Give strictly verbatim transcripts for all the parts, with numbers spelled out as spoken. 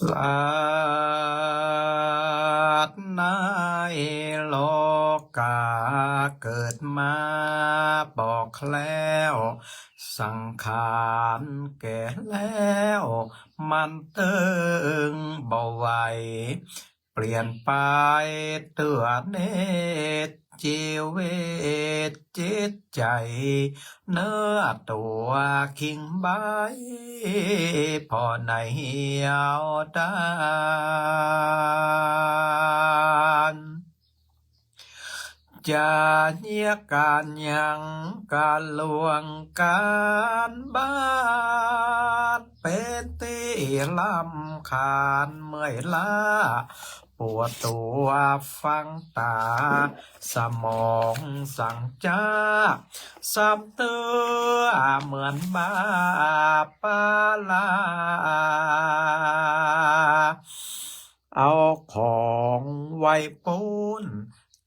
สัตว์ในโลกาเกิดมาบ่แคล้ว สังขารแก่แล้วมันตึงบ่ไหว เปลี่ยนไปเตื้อเนตร จีวิตจิตใจ๋ เนื้อตั๋วคิงใบ ผ่อในเหี่ยวตาน จะเยียะก๋านยังกะล่วงก๋านบาด เป๋นตี้รำคาญเมื่อยล้า ปวดตั๋วฟั่งต๋า สมองสังจ๊า ซ้ำเตื้อเหมือนบ้าปาลา เอาของไว้ปู๊น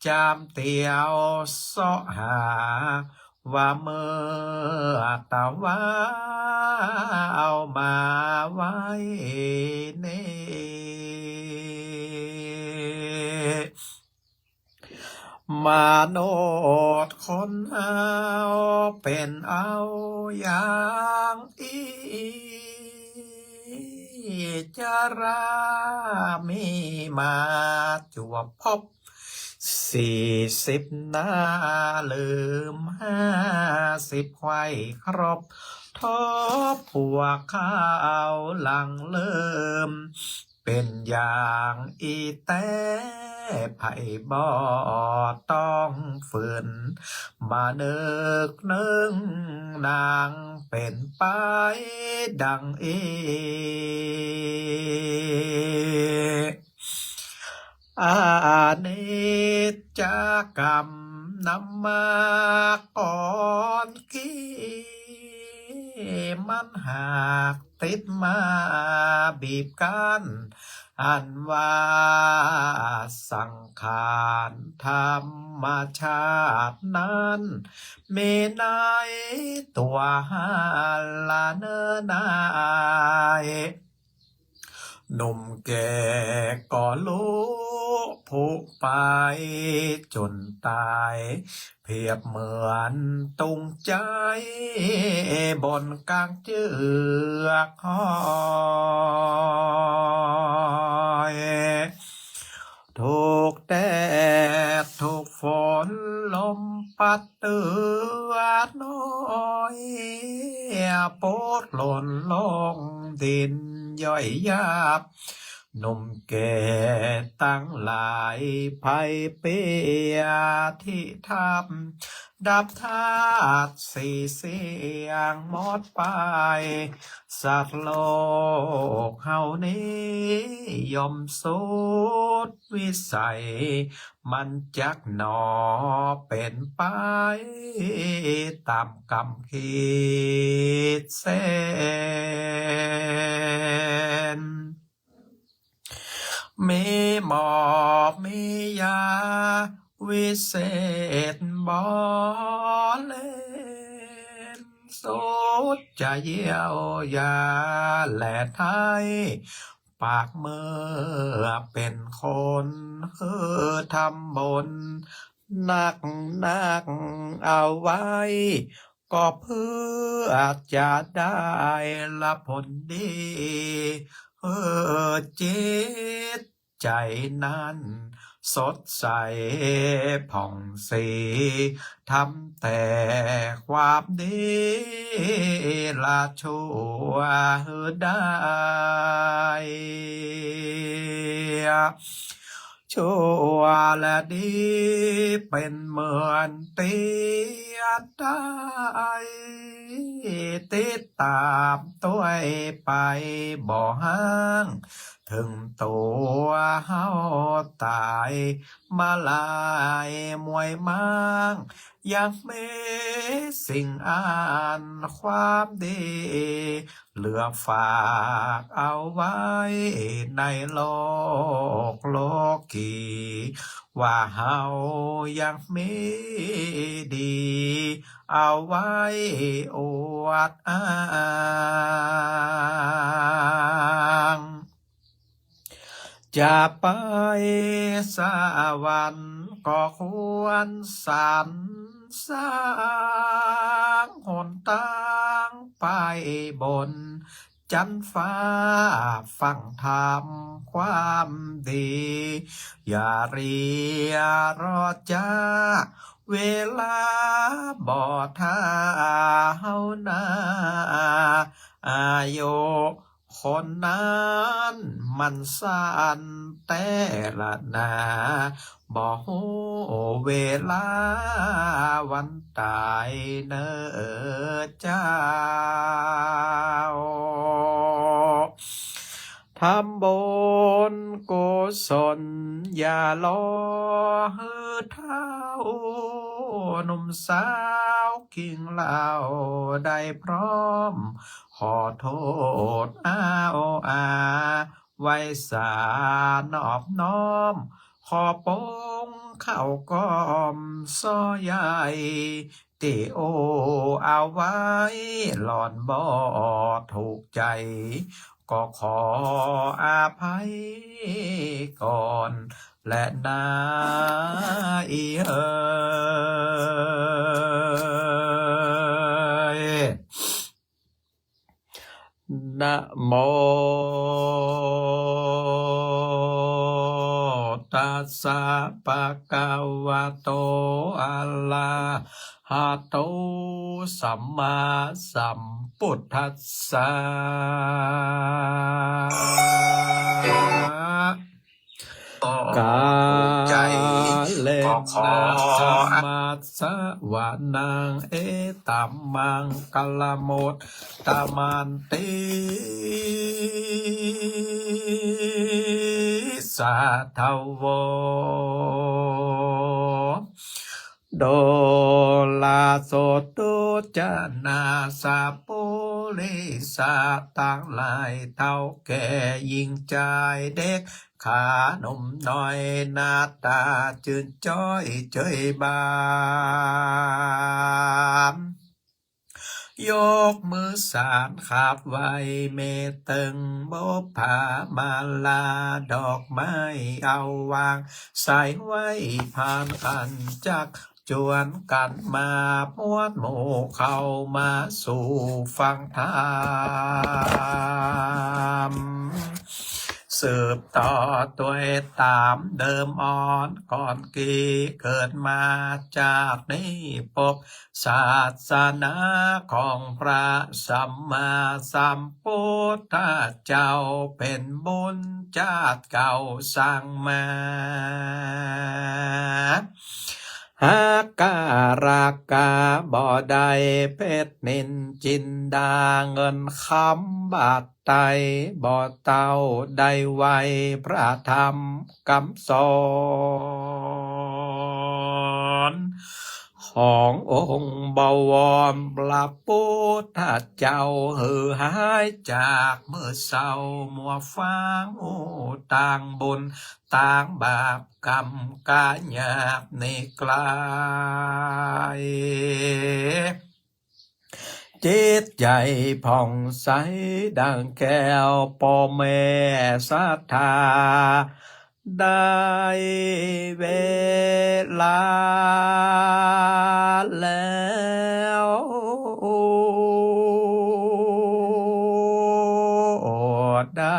จามเตียวเซาะหา ว่าเมื่อตะวาเอามาไว้เน่ มนุษย์คนเฮาเป๋นเอาอย่างอี้ จรามีมาจวบพบ สี่สิบหน้าลืมห้าสิบไขว่ครบ ทบพวกเขาหลังลืม เป๋นอย่างอี้แต๊ ใผบ่ต้องฝืน มานึกนึ่งนางเป๋นไปดังอี้ อนิจจกรรมนำมาก่อนกี้ มันหากติดมาบีบกั๋น อันว่าสังขารธรรมชาตินั้น มีในตั๋วเฮาละเน่อนาย หนุ่มแก่ก็ลุผุไปจ๋นต๋าย เปรียบเหมือนตุงใจ๊ บนก๋างเจือกฮ้อย ถูกแดดถูกฝนลมปัดเตื้อน้อย ปดหล่นลงดินย่อยยาบ หนุ่มแก่ตังหลายใผเปียที่ถ้ำ ดับธาตุสี่เสี้ยงหมดไป สัตว์โลกเฮานี้ย่อมสุดวิสัย มันจักหนอเป๋นไปต๋ามกำขีดเส้น มีหมอมียาวิเศษบ่เล่น สุดจะเยียวยาแลไถ่ ปากเมื่อเป๋นคนหื้อทำบุญ นักนักเอาไว้ ก็เพื่อจะได้รับผลดี หื้อจิตใจ๋นั้นสดใสผ่องศรี ทำแต่ความดีละชั่วหื้อได้ ชั่วและดีเป๋นเหมือนเตียต๋าย ติดต๋ามตวยไปบ่ฮ้าง เถิงตั๋วเฮาต๋ายมาหลายมวยม้าง ยังมีสิ่งอันความดี เหลือฝากเอาไว้ในโลกโลกี ว่าเฮายังมีดี เอาไว้อวดอ้าง จะไปสวรรค์ก็ควรสรรสร้างหนตางไปบนจั๊นฟ้าฟั่งธรรมความดี อย่าเรียรอจ๊า เวลาบ่ถ้าเฮานา อายุคนนั้นมันสั้นแต๊ละนา บ่ฮู้เวลาวันต๋ายเน่อเจ้า ทำบุญกุศลอย่ารอหื้อเฒ่า หนุ่มสาวกิ่งเหล้าได้พร้อม ขอโทษอ้าวอา ไหว้สานอบน้อม ขอปงข้าวก้อมซ้อใหญ่ ตี้อู้เอาไว้หล่อนบ่ถูกใจ๋ ก็ขออภัยก่อนแลนาอีเอ๋ย นะโม ตัสสะ ภะคะวะโต อะระหะโต สัมมาสัมพุทธัสสะ กาเลนะ ธัมมัสสะวะนัง เอตัมมังคะละมุตตะมันติ สาธะโว ดูราโสตุจนา สัพปุริสะตังหลาย เฒ่าแก่ญิงจายเด็ก ขาหนุ่มน้อย หน้าต๋าจื้นจ้อยเจยบาน ยกมือสานขาบไหว้ แม่เติงบุปผามาลา ดอกไม้เอาวาง สายไหว้ผ่านกั๋น จักจวนกั๋นมา พวดหมู่เข้ามาสู่ฟังธรรม สืบต่อตวยต๋ามเดิมอ่อน ก่อนกี้เกิดมาจากนี้ปบ ศาสนาของพระสัมมาสัมพุทธเจ้า เป๋นบุญจาติเก่าสร้างมา หาการาคาบ่ได้ เพชรนิลจินดา เงินคำบาทไตร บ่เต้าได้ไหว้พระธรรมกำสอน ขององค์บวรพระพุทธเจ้า หื้อหายจากเมื่อเศร้ามัวฟ้าง อู้ต่างบุญต่างบาป กำกายากนิกลาย จิตใจ๋ผ่องใสดังแก้ว ป้อแม่ศรัทธา ได้เวลาแล้ว ได้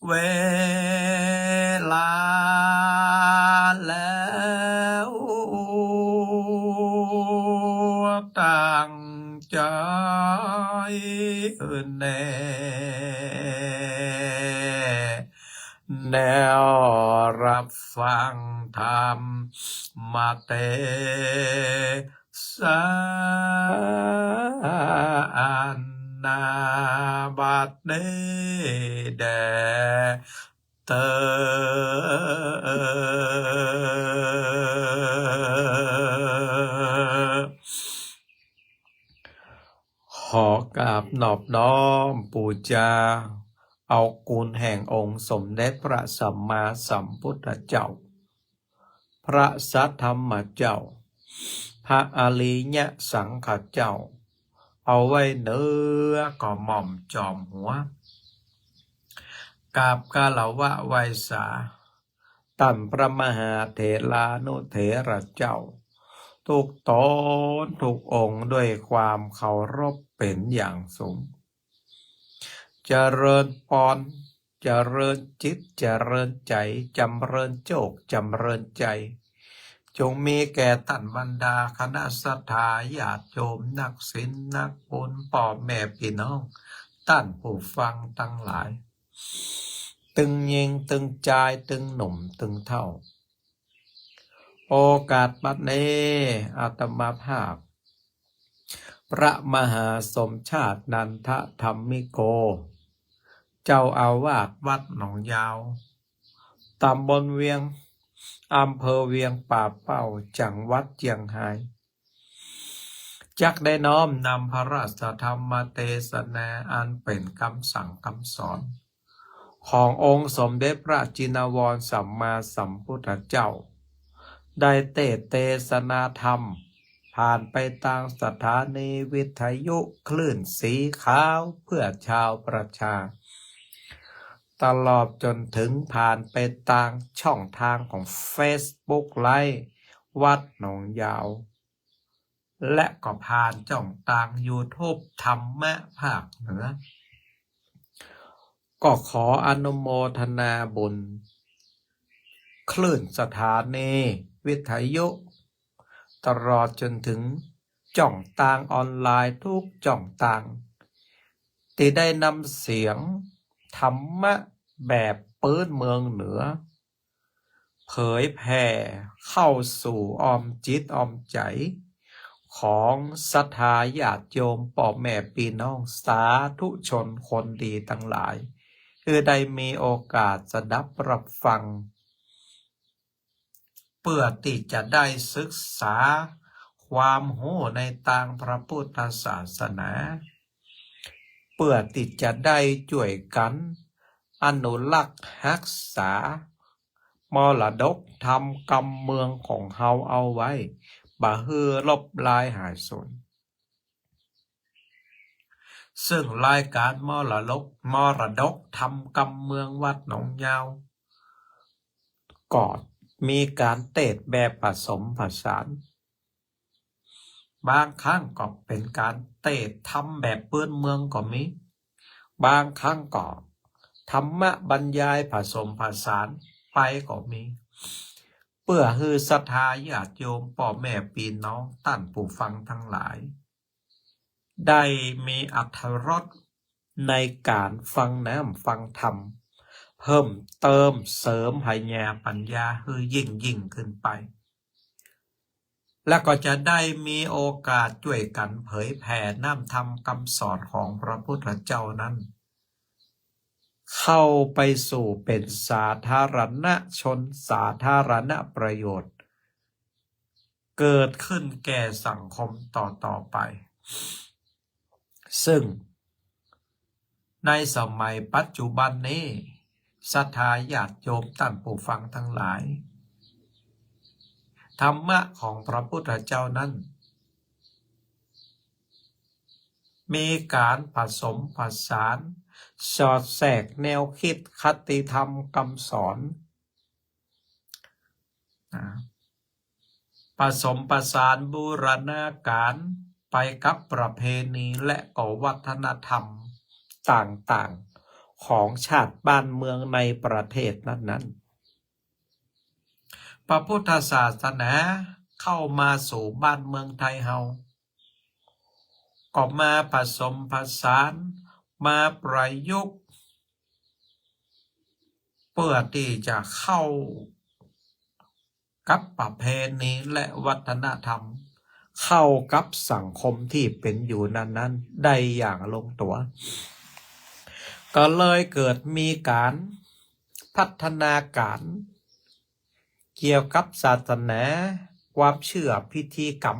เวลาแล้ว ตั้งใจ๋แน่ แนวรับฟังธรรมเต สะอันนา บัดนี้แด่เตอ ขอกราบนอบน้อมปู๋จา เอาคุณแห่งองค์สมเด็จพระสัมมาสัมพุทธเจ้า พระสัทธรรมเจ้า พระอริยสังฆเจ้า เอาไว้เหนือกระหม่อมจอมหัว กราบคารวะไหว้สา ต้านพระมหาเถรานุเถระเจ้า ทุกต๋นทุกองค์ด้วยความเคารพเป๋นอย่างสูง เจริญปอน เจริญจิต เจริญใจ๋ จ๋ำเริญโจค จ๋ำเริญใจ๋ จงมีแก่ต้านบรรดาคณะศรัทธาญาติโยม นักศีล นักบุญ ป้อแม่ปี้น้อง ต้านผู้ฟังตังหลาย ตึงญิง ตึงจาย ตึงหนุ่ม ตึงเฒ่า โอกาสบัดนี้ อาตมาภาพ พระมหาสมชาติ นันทธรรมิโก เจ้าอาวาสวัดหนองยาว ต๋ำบลเวียง อำเภอเวียงป่าเป้า จังหวัดเจียงฮาย จักได้น้อมนำพระราชธรรมเตสนาอันเป๋นกำสั่งกำสอน ขององค์สมเด็จพระจินวรสัมมาสัมพุทธเจ้า ได้เตสน์เตสนาธรรม ผ่านไปตางสถานีวิทยุคลื่นสีขาวเพื่อชาวประชา ตลอดจ๋นเถิงผ่านไปตางช่องตางของเฟซบุ๊กไลฟ์วัดหนองยาว และก็ผ่านจ้องตางยูทูบธรรมะภาคเหนือ ก็ขออนุโมทนาบุญ คลื่นสถานีวิทยุ ตลอดจ๋นเถิงจ้องตางออนไลน์ทุกจ้องตาง ตี้ได้นำเสียงธรรมะแบบปื๊นเมืองเหนือ เผยแผ่เข้าสู่อ้อมจิตอ้อมใจ๋ ของศรัทธาญาติโยมป้อแม่ปี้น้องสาธุชนคนดีตังหลาย หื้อได้มีโอกาสสดับรับฟัง เปื้อตี้จะได้ศึกษาความฮู้ในตางพระพุทธศาสนา เปื้อตี้จะได้จ้วยกั๋นอนุรักษ์ฮักษามรดกธรรมกำเมืองของเฮาเอาไว้ บ่หื้อลบลายหายสูญ ซึ่งรายก๋านมรดก มรดกธรรมกำเมืองวัดหนองยาว ก็มีก๋านเตสน์แบบผสมผสาน บางครั้งก็เป๋นก๋านเตสน์ธรรมแบบปื๊นเมืองก็มี บางครั้งก็ธรรมะบรรยายผสมผสานไปก็มี เปื้อหื้อศรัทธาญาติโยมป้อแม่ปี้น้องต้านผู้ฟังตังหลาย ได้มีอรรถรสในก๋านฟังน้ำฟังธรรม เพิ่มเติมเสริมผญาปัญญาหื้อยิ่งยิ่งขึ้นไป และก็จะได้มีโอกาสจ้วยกั๋นเผยแผ่น้ำธรรมกำสอนของพระพุทธเจ้านั้น เข้าไปสู่เป๋นสาธารณชน สาธารณประโยชน์ เกิดขึ้นแก่สังคมต่อๆ ไป ซึ่งในสมัยปัจจุบันนี้ ศรัทธาญาติโยมต้านผู้ฟังตังหลาย ธรรมะของพระพุทธเจ้านั้น มีก๋านผสมผสาน สอดแทรกแนวกึ๊ดคติธรรมกำสอน นะ ผสมผสานบูรณาก๋านไปกับประเพณีและก็วัฒนธรรมต่างๆ ของชาติบ้านเมืองในประเทศนั้นๆ พระพุทธศาสนาเข้ามาสู่บ้านเมืองไทยเฮา ก็มาผสมผสาน มาประยุกต์ เปื้อตี้จะเข้ากับประเพณีและวัฒนธรรม เข้ากับสังคมตี้เป๋นอยู่นั้นๆ ได้อย่างลงตั๋ว ก็เลยเกิดมีก๋านพัฒนาก๋านเกี่ยวกับศาสนา ความเชื่อ พิธีกรรม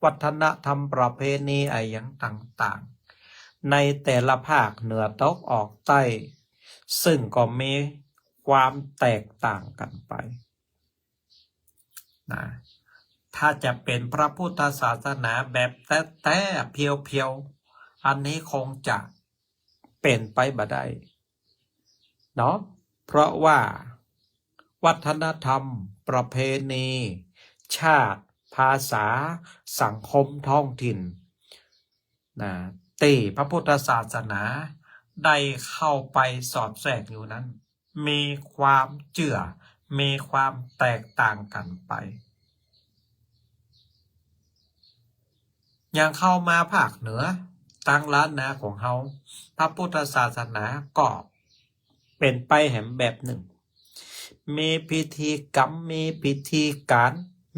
วัฒนธรรมประเพณีอะหยังต่างๆ ในแต่ละภาคเหนือตกออกใต้ ซึ่งก็มีความแตกต่างกั๋นไป นะ ถ้าจะเป๋นพระพุทธศาสนาแบบแต๊ๆ เพียว อันนี้คงจะเป๋นไปบ่ได้เนาะ เพราะว่าวัฒนธรรม ประเพณี ชาติ ภาษา สังคมท้องถิ่น นะ ตี้พระพุทธศาสนาได้เข้าไปสอดแทรกอยู่นั้น มีความเจื้อ มีความแตกต่างกั๋นไป อย่างเข้ามาภาคเหนือ ตางล้านนาของเฮา พระพุทธศาสนาก็เป๋นไปแหมแบบนึ่ง มีพิธีกรรม มีพิธีก๋าน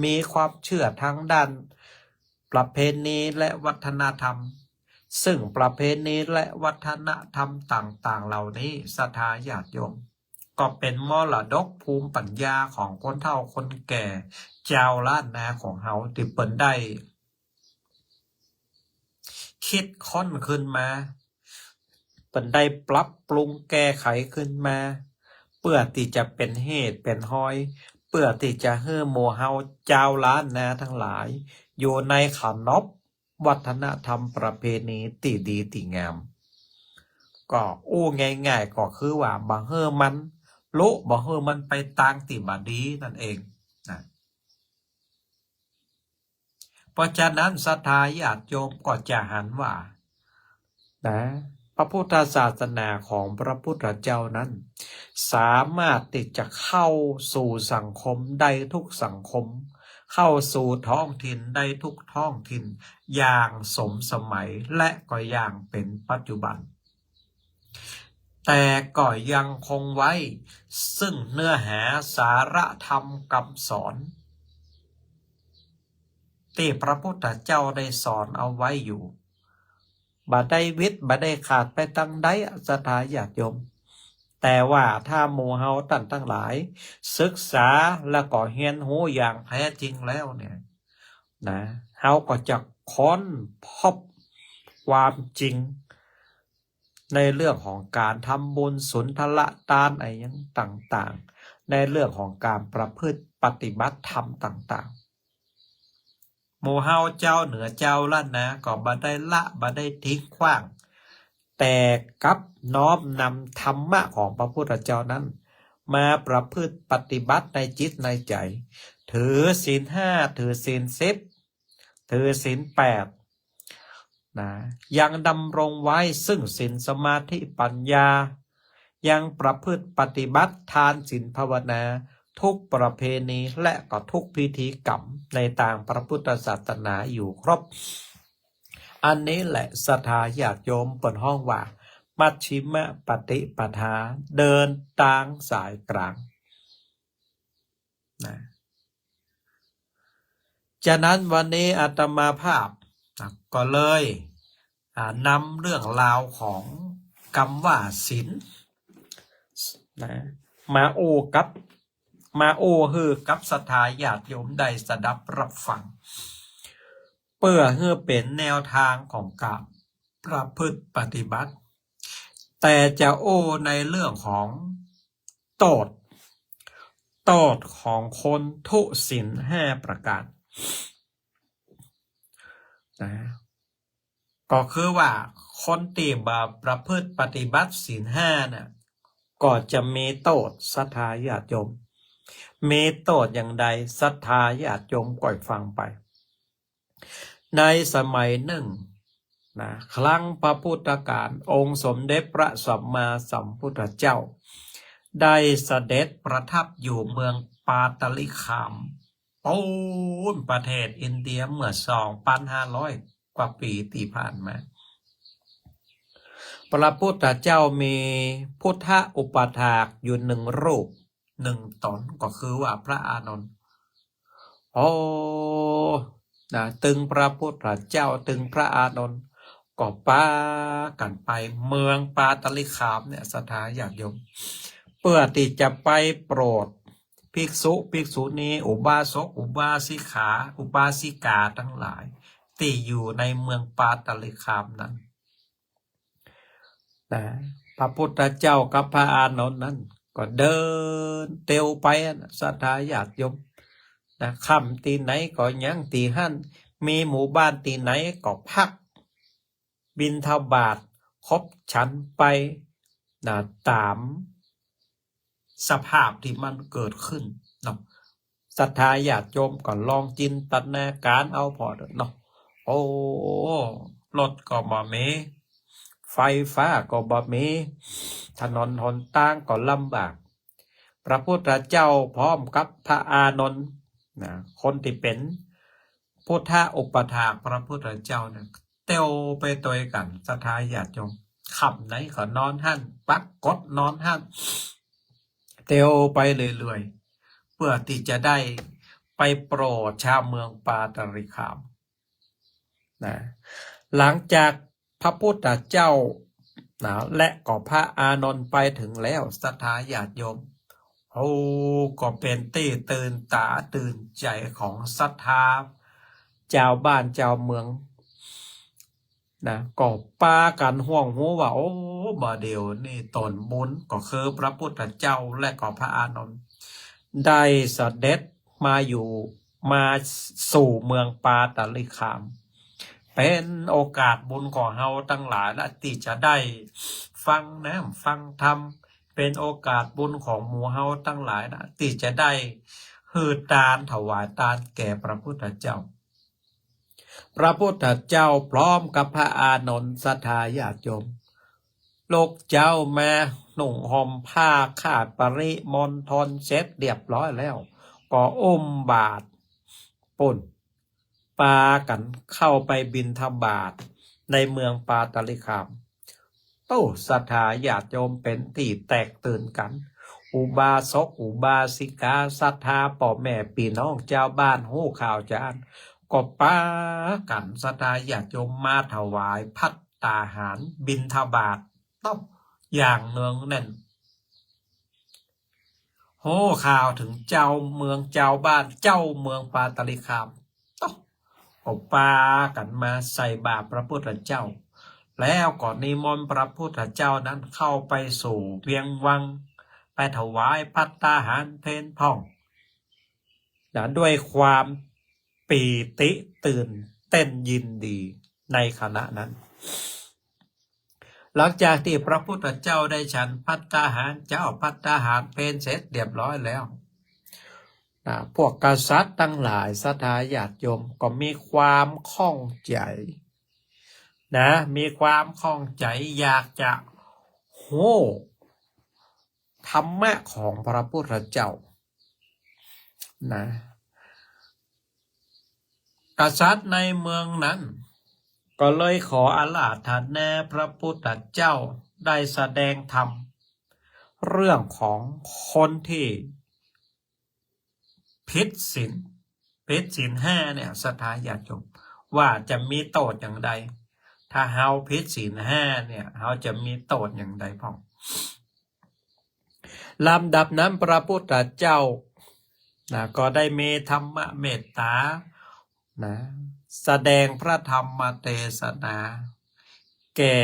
มีความเจื้อตางด้านประเพณีและวัฒนธรรม ซึ่งประเพณีและวัฒนธรรมต่างๆ เหล่านี้ ศรัทธาญาติโยม ก็เป๋นมรดกภูมิปัญญาของคนเฒ่าคนแก่ จาวล้านนาของเฮา ตี้เปิ้นได้ คิดค้นขึ้นมา เปิ้นได้ปรับปรุงแก้ไขขึ้นมา เปื้อตี้จะเป๋นเหตุเป๋นฮอย เปื้อตี้จะหื้อหมู่เฮาจาวล้านนาตังหลาย อยู่ในขนบวัฒนธรรมประเพณีตี้ดีตี้งาม ก็อู้ง่ายๆ ก็คือว่าบ่หื้อมันลุ บ่หื้อมันไปตางตี้บ่ดีนั่นเองนะ เพราะฉะนั้นศรัทธาญาติโยมก็จะหันว่านะ พระพุทธศาสนาของพระพุทธเจ้านั้น สามารถตี้จะเข้าสู่สังคมได้ทุกสังคม เข้าสู่ท้องถิ่นได้ทุกท้องถิ่น อย่างสมสมัยและก็อย่างเป๋นปัจจุบัน แต่ก็ยังคงไว้ซึ่งเนื้อหาสาระธรรมคำสอน ตี้พระพุทธเจ้าได้สอนเอาไว้อยู่ บ่ได้วิด บ่ได้ขาดไปตางใดอะ ศรัทธาญาติโยม แต่ว่าถ้าหมู่เฮาต้านตังหลาย ศึกษาแล้วก็เฮียนฮู้อย่างแท้จริงแล้วเนี่ยนะ เฮาก็จะค้นพบความจริง ในเรื่องของก๋านทำบุญสุนทรตานอะหยังต่างๆ ในเรื่องของก๋านประพฤติปฏิบัติธรรมต่างๆ หมู่เฮาจาวเหนือจาวล้านนาก็บ่ได้ละ บ่ได้ทิ้งขว้าง แต่กลับน้อมนำธรรมะของพระพุทธเจ้านั้น มาประพฤติปฏิบัติในจิตในใจ๋ ถือศีลห้า ถือศีลสิบ ถือศีลแปดนะ ยังดำรงไว้ซึ่งศีลสมาธิปัญญา ยังประพฤติปฏิบัติทานศีลภาวนา ทุกประเพณีและก็ทุกพิธีกรรมในตางพระพุทธศาสนาอยู่ครบ อันนี้แหละศรัทธาญาติโยมเปิ้นฮ้องว่ามัชฌิมปฏิปทา เดินตางสายกลางนะ ฉะนั้นวันนี้อาตมาภาพนะ ก็เลย อ่า นำเรื่องราวของกำว่าศีลนะ มาอู้กับ มาอู้หื้อกับศรัทธาญาติโยมได้สดับรับฟัง เปื้อหื้อเป๋นแนวตางของก๋านประพฤติปฏิบัติ แต่จะอู้ในเรื่องของโต้ษ โต้ษของคนทุศีลห้าประก๋านนะ ก็คือว่าคนตี้บ่ประพฤติปฏิบัติศีลห้าน่ะ ก็จะมีโต้ษศรัทธาญาติโยม มีโต้ษอย่างใดศรัทธาญาติโยมก็ฟังไป ในสมัยนึ่งนะ ครั้งพระพุทธกาล องค์สมเด็จพระสัมมาสัมพุทธเจ้า ได้เสด็จประทับอยู่เมืองปาตลิคาม ปู๊นประเทศอินเดียเมื่อสองปันห้าร้อยกว่าปี๋ตี้ผ่านมา พระพุทธเจ้ามีพุทธอุปัฏฐากอยู่หนึ่งรูป หนึ่งต๋น ก็คือว่าพระอานนท์ โอ้ นะ ตึงพระพุทธเจ้า ตึงพระอานนท์ ก็ปากั๋นไปเมืองปาตลิคามเนี่ย ศรัทธาญาติโยม เปื้อตี้จะไปโปรดภิกษุ ภิกษุณี อุบาสก อุบาสิกา อุบาสิกาตังหลาย ตี้อยู่ในเมืองปาตลิคามนั้น นะ พระพุทธเจ้ากับพระอานนท์นั้น ก็เดินเตียวไปอะนะ ศรัทธาญาติโยม นะ ค่ำตี้ไหนก็ยังตี้หั้น มีหมู่บ้านตี้ไหนก็พัก บิณฑบาตครบฉันไป นะ ต๋ามสภาพตี้มันเกิดขึ้นเนาะ ศรัทธาญาติโยมก็ลองจินตนาก๋ารเอาผ่อเนาะ โอ้ รถก็บ่มี ไฟฟ้าก็บ่มี ถนนหนตางก็ลำบาก พระพุทธเจ้าพร้อมกับพระอานนท์ นะ คนตี้เป๋นพุทธอุปัฏฐากพระพุทธเจ้าเนี่ย เตียวไปตวยกั๋น ศรัทธาญาติโยม ค่ำไหนก็นอนหั้น ปักกดนอนหั้น เตียวไปเรื่อยๆ เปื้อตี้จะได้ไปโปรดจาวเมืองปาตาลิคาม นะ หลังจากพระพุทธเจ้า นะ และก็พระอานนท์ไปเถิงแล้ว ศรัทธาญาติโยม โอ้ ก็เป๋นตี้ตื่นต๋าตื่นใจ๋ของศรัทธาจาวบ้านจาวเมือง นะ ก็ปากั๋นฮ่วงฮู้ว่า โอ้ บ่าเดี่ยวนี้ต๋นบุญ ก็คือพระพุทธเจ้าและก็พระอานนท์ ได้เสด็จมาอยู่ มาสู่เมืองปาตาลิคาม เป๋นโอกาสบุญของเฮาตังหลายละ ตี้จะได้ฟังน้ำฟังธรรม เป๋นโอกาสบุญของหมู่เฮาตังหลายละ ตี้จะได้หื้อตานถวายตานแก่พระพุทธเจ้า พระพุทธเจ้าพร้อมกับพระอานนท์ ศรัทธาญาติโยม ลูกเจ้าแม่นุ่งห่มผ้าขาดปริมณฑลเสร็จเรียบร้อยแล้ว ก็อุ้มบาตรปุ้น ปากั๋นเข้าไปบิณฑบาตในเมืองปาตาลิคาม โอ้ ศรัทธาญาติโยมเป๋นตี้แตกตื่นกั๋น อุบาสกอุบาสิกา ศรัทธาป้อแม่ปี้น้องจาวบ้านฮู้ข่าวจาอั้น ก็ปากั๋น ศรัทธาญาติโยมมาถวายภัตตาหารบิณฑบาต โอ้ อย่างเนืองแน่น ฮู้ข่าวเถิงจาวเมืองจาวบ้านจาวเมืองปาตาลิคาม โอ้ ก็ปากั๋นมาใส่บาตรพระพุทธเจ้า แล้วก็นิมนต์พระพุทธเจ้านั้นเข้าไปสู่เวียงวัง ไปถวายภัตตาหารเพลพ่อง นะ ด้วยความปีติตื่นเต้นยินดีในขณะนั้น หลังจากตี้พระพุทธเจ้าได้ฉันภัตตาหารเจ๊า ภัตตาหารเพลเสร็จเรียบร้อยแล้ว นะ พวกกษัตริย์ตังหลาย ศรัทธาญาติโยมก็มีความข้องใจ๋ นะ มีความข้องใจ๋อยากจะฮู้ธรรมะของพระพุทธเจ้า นะ กษัตริย์ในเมืองนั้นก็เลยขออาราธนาพระพุทธเจ้าได้แสดงธรรม เรื่องของคนตี้ผิดศีล ผิดศีลห้าเนี่ย ศรัทธาญาติโยม ว่าจะมีโต้ษอย่างใด ถ้าเฮาผิดศีลห้าเนี่ย เฮาจะมีโต้ษอย่างใดพ่อง ลำดับนั้นพระพุทธเจ้า นะ ก็ได้มีธรรมเมตตา นะ แสดงพระธรรมเตสนา แก่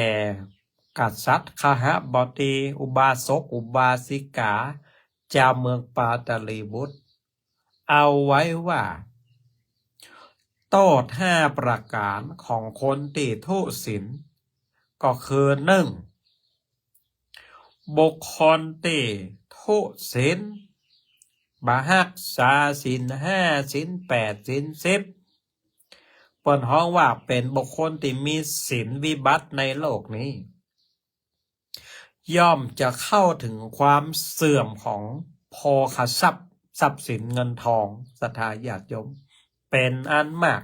กษัตริย์คหบดี อุบาสกอุบาสิกา จาวเมืองปาตาลีบุตร เอาไว้ว่า โต้ษห้าประก๋านของคนตี้ทุศีล ก็คือ นึ่ง บุคคลตี้ทุศีล บ่ฮักษาศีลห้า ศีลแปด ศีลสิบ เปิ้นฮ้องว่าเป๋นบุคคลตี้มีศีลวิบัติในโลกนี้ ย่อมจะเข้าเถิงความเสื่อมของโภคทรัพย์ ทรัพย์สินเงินทอง ศรัทธาญาติโยม เป๋นอันมาก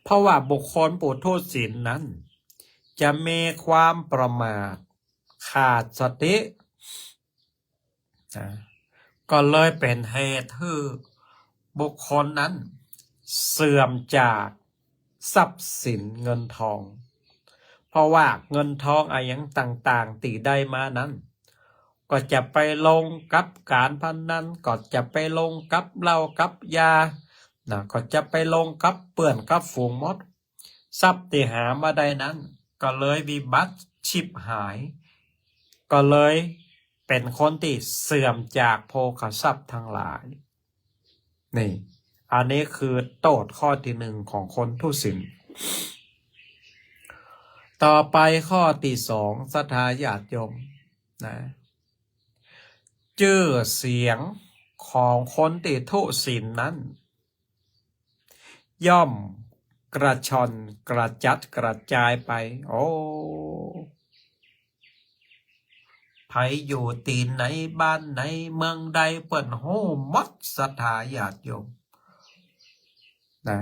เพราะว่าบุคคลผู้ทุศีลนั้น จะมีความประมาท ขาดสติ นะ ก็เลยเป๋นเหตุหื้อบุคคลนั้นเสื่อมจากทรัพย์สินเงินทอง เพราะว่าเงินทองอะหยังต่างๆ ตี้ได้มานั้น ก็จะไปลงกับก๋านพนัน ก็จะไปลงกับเหล้ากับยา นะ ก็จะไปลงกับเปื้อนกับฝูงหมด ทรัพย์ตี้หามาได้นั้น ก็เลยวิบัติฉิบหาย ก็เลยเป๋นคนตี้เสื่อมจากโภคทรัพย์ตังหลาย นี่ อันนี้คือโต้ษข้อตี้นึ่งของคนทุศีล ต่อไปข้อตี้สอง ศรัทธาญาติโยมนะ จื้อเสียงของคนตี้ทุศีลนั้น ย่อมกระช่อนกระจัดกระจายไป โอ้ ใผอยู่ตี้ไหน บ้านไหน เมืองใด เปิ้นฮู้หมด ศรัทธาญาติโยมนะ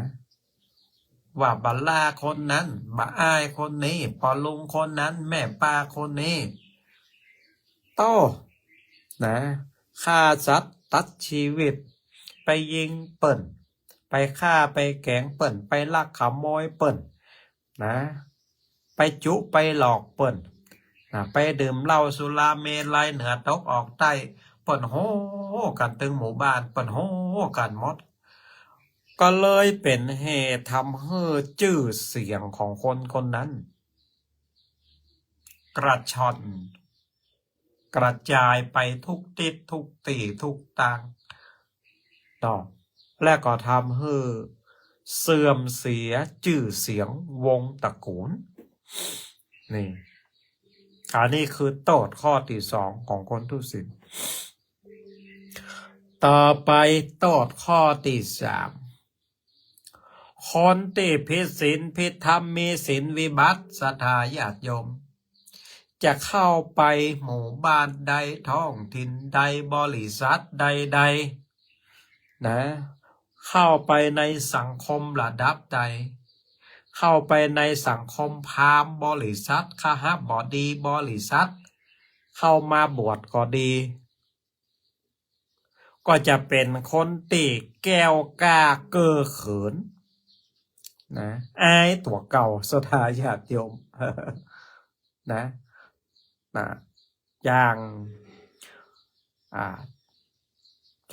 ว่าบ่าล้าคนนั้น บ่าอ้ายคนนี้ ป้อลุงคนนั้น แม่ป้าคนนี้ โต้ นะ ฆ่าสัตว์ตัดชีวิต ไปยิงเปิ้น ไปฆ่าไปแก๋งเปิ้น ไปลักขโมยเปิ้นนะ ไปจุไปหลอกเปิ้นนะ ไปดื่มเหล้าสุราเมรัยเหนือตกออกใต้ เปิ้นฮู้กั๋นตึงหมู่บ้าน เปิ้นฮู้กั๋นหมด ก็เลยเป๋นเหตุทำหื้อจื้อเสียงของคนคนนั้น กระช่อนกระจายไปทุกทิศทุกตี้ทุกตางเนาะ และก็ทำหื้อเสื่อมเสียจื้อเสียงวงศ์ตระกูล นี่ อันนี้คือโต้ษข้อตี้สองของคนทุศีล ต่อไปโต้ษข้อตี้สาม คนตี้ผิดศีลผิดธรรม มีศีลวิบัติ ศรัทธาญาติโยม จะเข้าไปหมู่บ้านใด ท้องถิ่นใด บริษัทใดๆ นะ เข้าไปในสังคมระดับใด เข้าไปในสังคมพราหมณ์บริษัท คหบดีบริษัท เข้ามาบวชก็ดี ก็จะเป๋นคนตี้แก้วกล้าเก้อเขินนะ อายตั๋วเก่า ศรัทธาญาติโยม นะ นะ อย่าง อ่า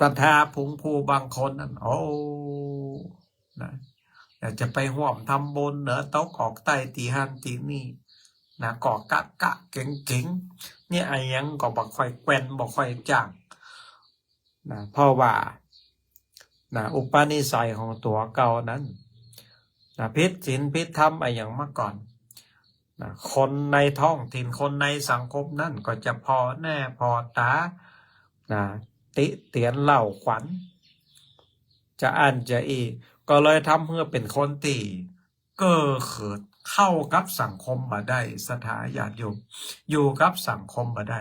ศรัทธาผงผู้บางคนนั่น โอ้ นะ อยากจะไปฮ่วมทำบุญเหนือตกออกใต้ตี้หั้นตี้นี่นะ ก็กะกะเก๋งๆ เนี่ย อะหยังก็บ่ค่อยแกว่น บ่ค่อยจ้างนะ เพราะว่านะ อุปนิสัยของตั๋วเก่านั้นนะ ผิดศีลผิดธรรมอะหยังมาก่อนนะ คนในท้องถิ่น คนในสังคมนั้นก็จะผ่อแหน้ผ่อต๋านะ ติเตียนเล่าขวัญ จะอั้นจะอี้ ก็เลยทำหื้อเป๋นคนตี้เก้อเขิน เข้ากับสังคมบ่ได้ ศรัทธาญาติโยม อยู่กับสังคมบ่ได้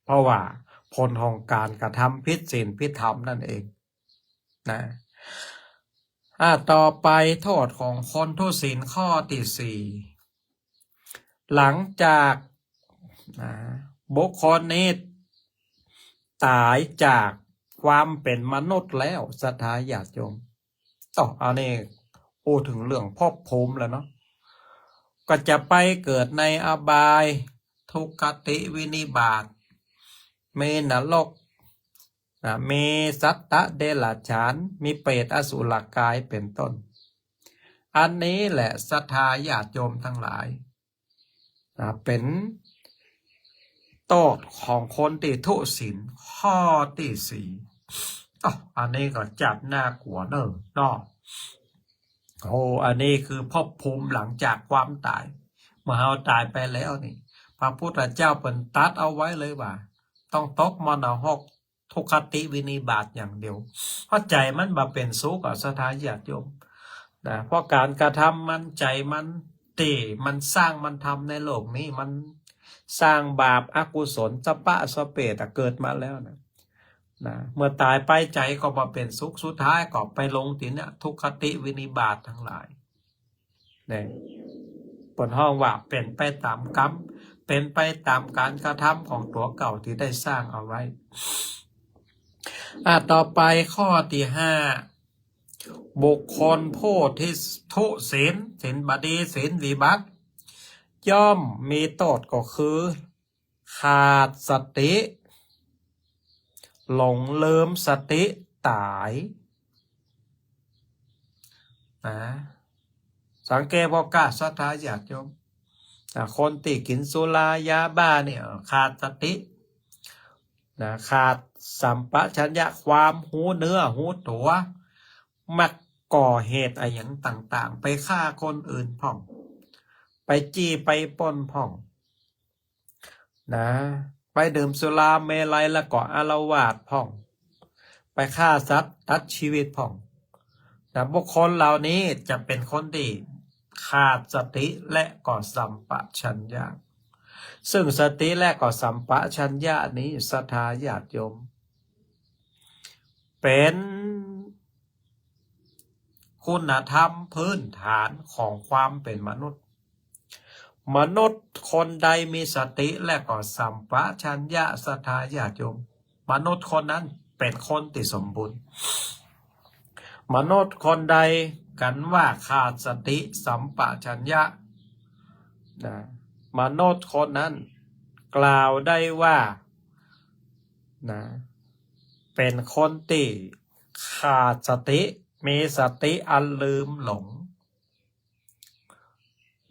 เพราะว่าผลของก๋านกระทำผิดศีลผิดธรรมนั่นเองนะ อ่า ต่อไปโต้ษของคนทุศีลข้อตี้สี่ หลังจากนะ บุคคลนี้ต๋ายจากความเป๋นมนุษย์แล้ว ศรัทธาญาติโยม โอ้ อันนี้อู้เถิงเรื่องภพภูมิแล้วเนาะ ก็จะไปเกิดในอบาย ทุคติวินิบาต มีนรกนะ มีสัตว์เดรัจฉาน มีเปรตอสุรกายเป๋นต้น อันนี้แหละ ศรัทธาญาติโยมตังหลาย นะ เป๋นโต้ษของคนตี้ทุศีลข้อตี้สี่ อ้อ อันนี้ก็จัดน่ากลัวเน่อเนาะ โอ้ อันนี้คือภพภูมิหลังจากความต๋าย เมื่อเฮาต๋ายไปแล้วนี่ พระพุทธเจ้าเปิ้นตรัสเอาไว้เลยว่า ต้องตกมรณะหก ทุคติวินิบาตอย่างเดียว เพราะใจ๋มันบ่เป๋นสุขอะ ศรัทธาญาติโยมนะ เพราะก๋านกระทำมัน ใจ๋มันตี้มันสร้างมันทำในโลกนี้ มันสร้างบาปอกุศลสะป๊ะสะเปดอะ เกิดมาแล้วนะ นะ เมื่อต๋ายไปใจ๋ก็บ่เป๋นสุข สุดท้ายก็ไปลงตี้เนี่ย ทุคติวินิบาตตังหลาย เนี่ย เปิ้นฮ้องว่าเป๋นไปต๋ามกรรม เป๋นไปต๋ามก๋านกระทำของตั๋วเก่าตี้ได้สร้างเอาไว้ อ่ะ ต่อไปข้อตี้ห้า บุคคลผู้ที่ทุศีล ศีลบ่ดี ศีลวิบัติ ย่อมมีโต้ษก็คือ ขาดสติ หลงลืมสติต๋าย นะ สังเกตบ่าก้า ศรัทธาญาติโยม อ่ะ คนตี้กิ๋นสุรายาบ้าเนี่ย ขาดสติ นะ ขาดสัมปชัญญะ ความฮู้เนื้อฮู้ตั๋ว มักก่อเหตุอะหยังต่างๆ ไปฆ่าคนอื่นพ่อง ไปจี้ไปปล้นพ่อง นะ ไปดื่มสุราเมรัยแล้วก็อาละวาดพ่อง ไปฆ่าสัตว์ตัดชีวิตพ่อง นะ บุคคลเหล่านี้จะเป็นคนตี้ขาดสติและก็สัมปชัญญะ ซึ่งสติและก็สัมปชัญญะนี้ ศรัทธาญาติโยม เป็นคุณธรรมพื้นฐานของความเป็นมนุษย์ มนุษย์คนใดมีสติและก็สัมปชัญญะ ศรัทธาญาติโยม มนุษย์คนนั้นเป็นคนตี้สมบูรณ์ มนุษย์คนใดกั๋นว่าขาดสติสัมปชัญญะ นะ มนุษย์คนนั้นกล่าวได้ว่า นะ เป็นคนตี้ขาดสติ มีสติอันลืมหลง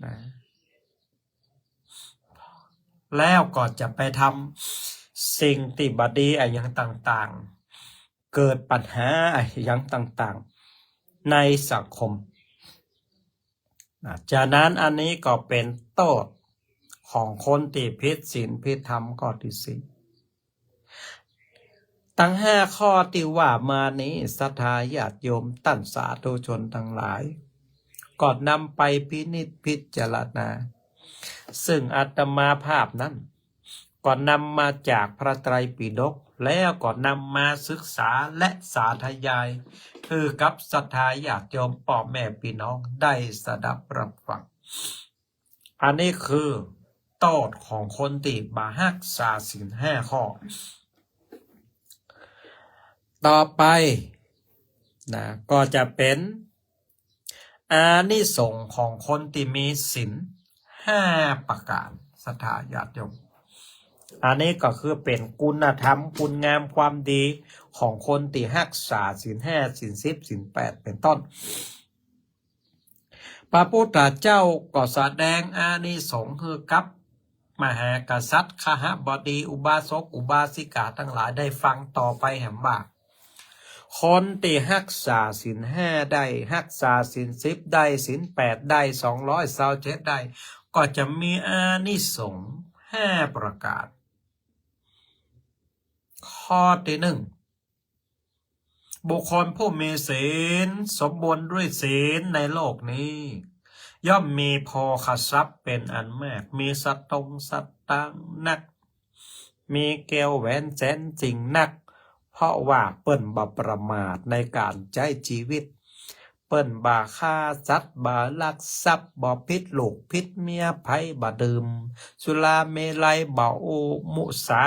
นะ แล้วก็จะไปทำสิ่งตี้บ่ดีอะหยังต่างๆ เกิดปัญหาอะหยังต่างๆ ในสังคม นะ ฉะนั้นอันนี้ก็เป็นโต้ษของคนตี้ผิดศีลผิดธรรมข้อตี้สี่ ตังห้าข้อตี้ว่ามานี้ ศรัทธาญาติโยมต้านสาธุชนตังหลาย ก็นำไปพินิจพิจารณา ซึ่งอาตมาภาพนั้น ก็นำมาจากพระไตรปิฎก แล้วก็นำมาศึกษาและสาธยาย หื้อกับศรัทธาญาติโยมป้อแม่ปี้น้องได้สดับรับฟัง อันนี้คือโต้ษของคนตี้บ่ฮักษาศีลห้าข้อ ต่อไป นะ ก็จะเป็นอานิสงส์ของคนตี้มีศีลห้าประก๋าน ศรัทธาญาติโยม อันนี้ก็คือเป็นคุณธรรมคุณงามความดีของคนตี้ฮักษาศีลห้า ศีลสิบ ศีลแปด เป็นต้น พระพุทธเจ้าก็แสดงอานิสงส์หื้อกับมหากษัตริย์ คหบดี อุบาสก อุบาสิกาตังหลายได้ฟังต่อไปแหมว่า คนตี้ฮักษาศีลห้าได้ ฮักษาศีลสิบได้ ศีลแปดได้ สองร้อยซาวเจ็ดได้ ก็จะมีอานิสงส์ห้าประก๋าน ข้อตี้หนึ่ง บุคคลผู้มีศีลสมบูรณ์ด้วยศีลในโลกนี้ ย่อมมีโภคทรัพย์เป็นอันมาก มีสตงค์สตางค์นัก มีแก้วแหวนแสนสิ่งนัก เพราะว่าเปิ้นบ่ประมาทในก๋านใจ๊จีวิต เปิ้นบ่ฆ่าสัตว์ บ่ลักทรัพย์ บ่ผิดลูกผิดเมียใผ บ่ดื่มสุราเมรัย บ่อู้มุสา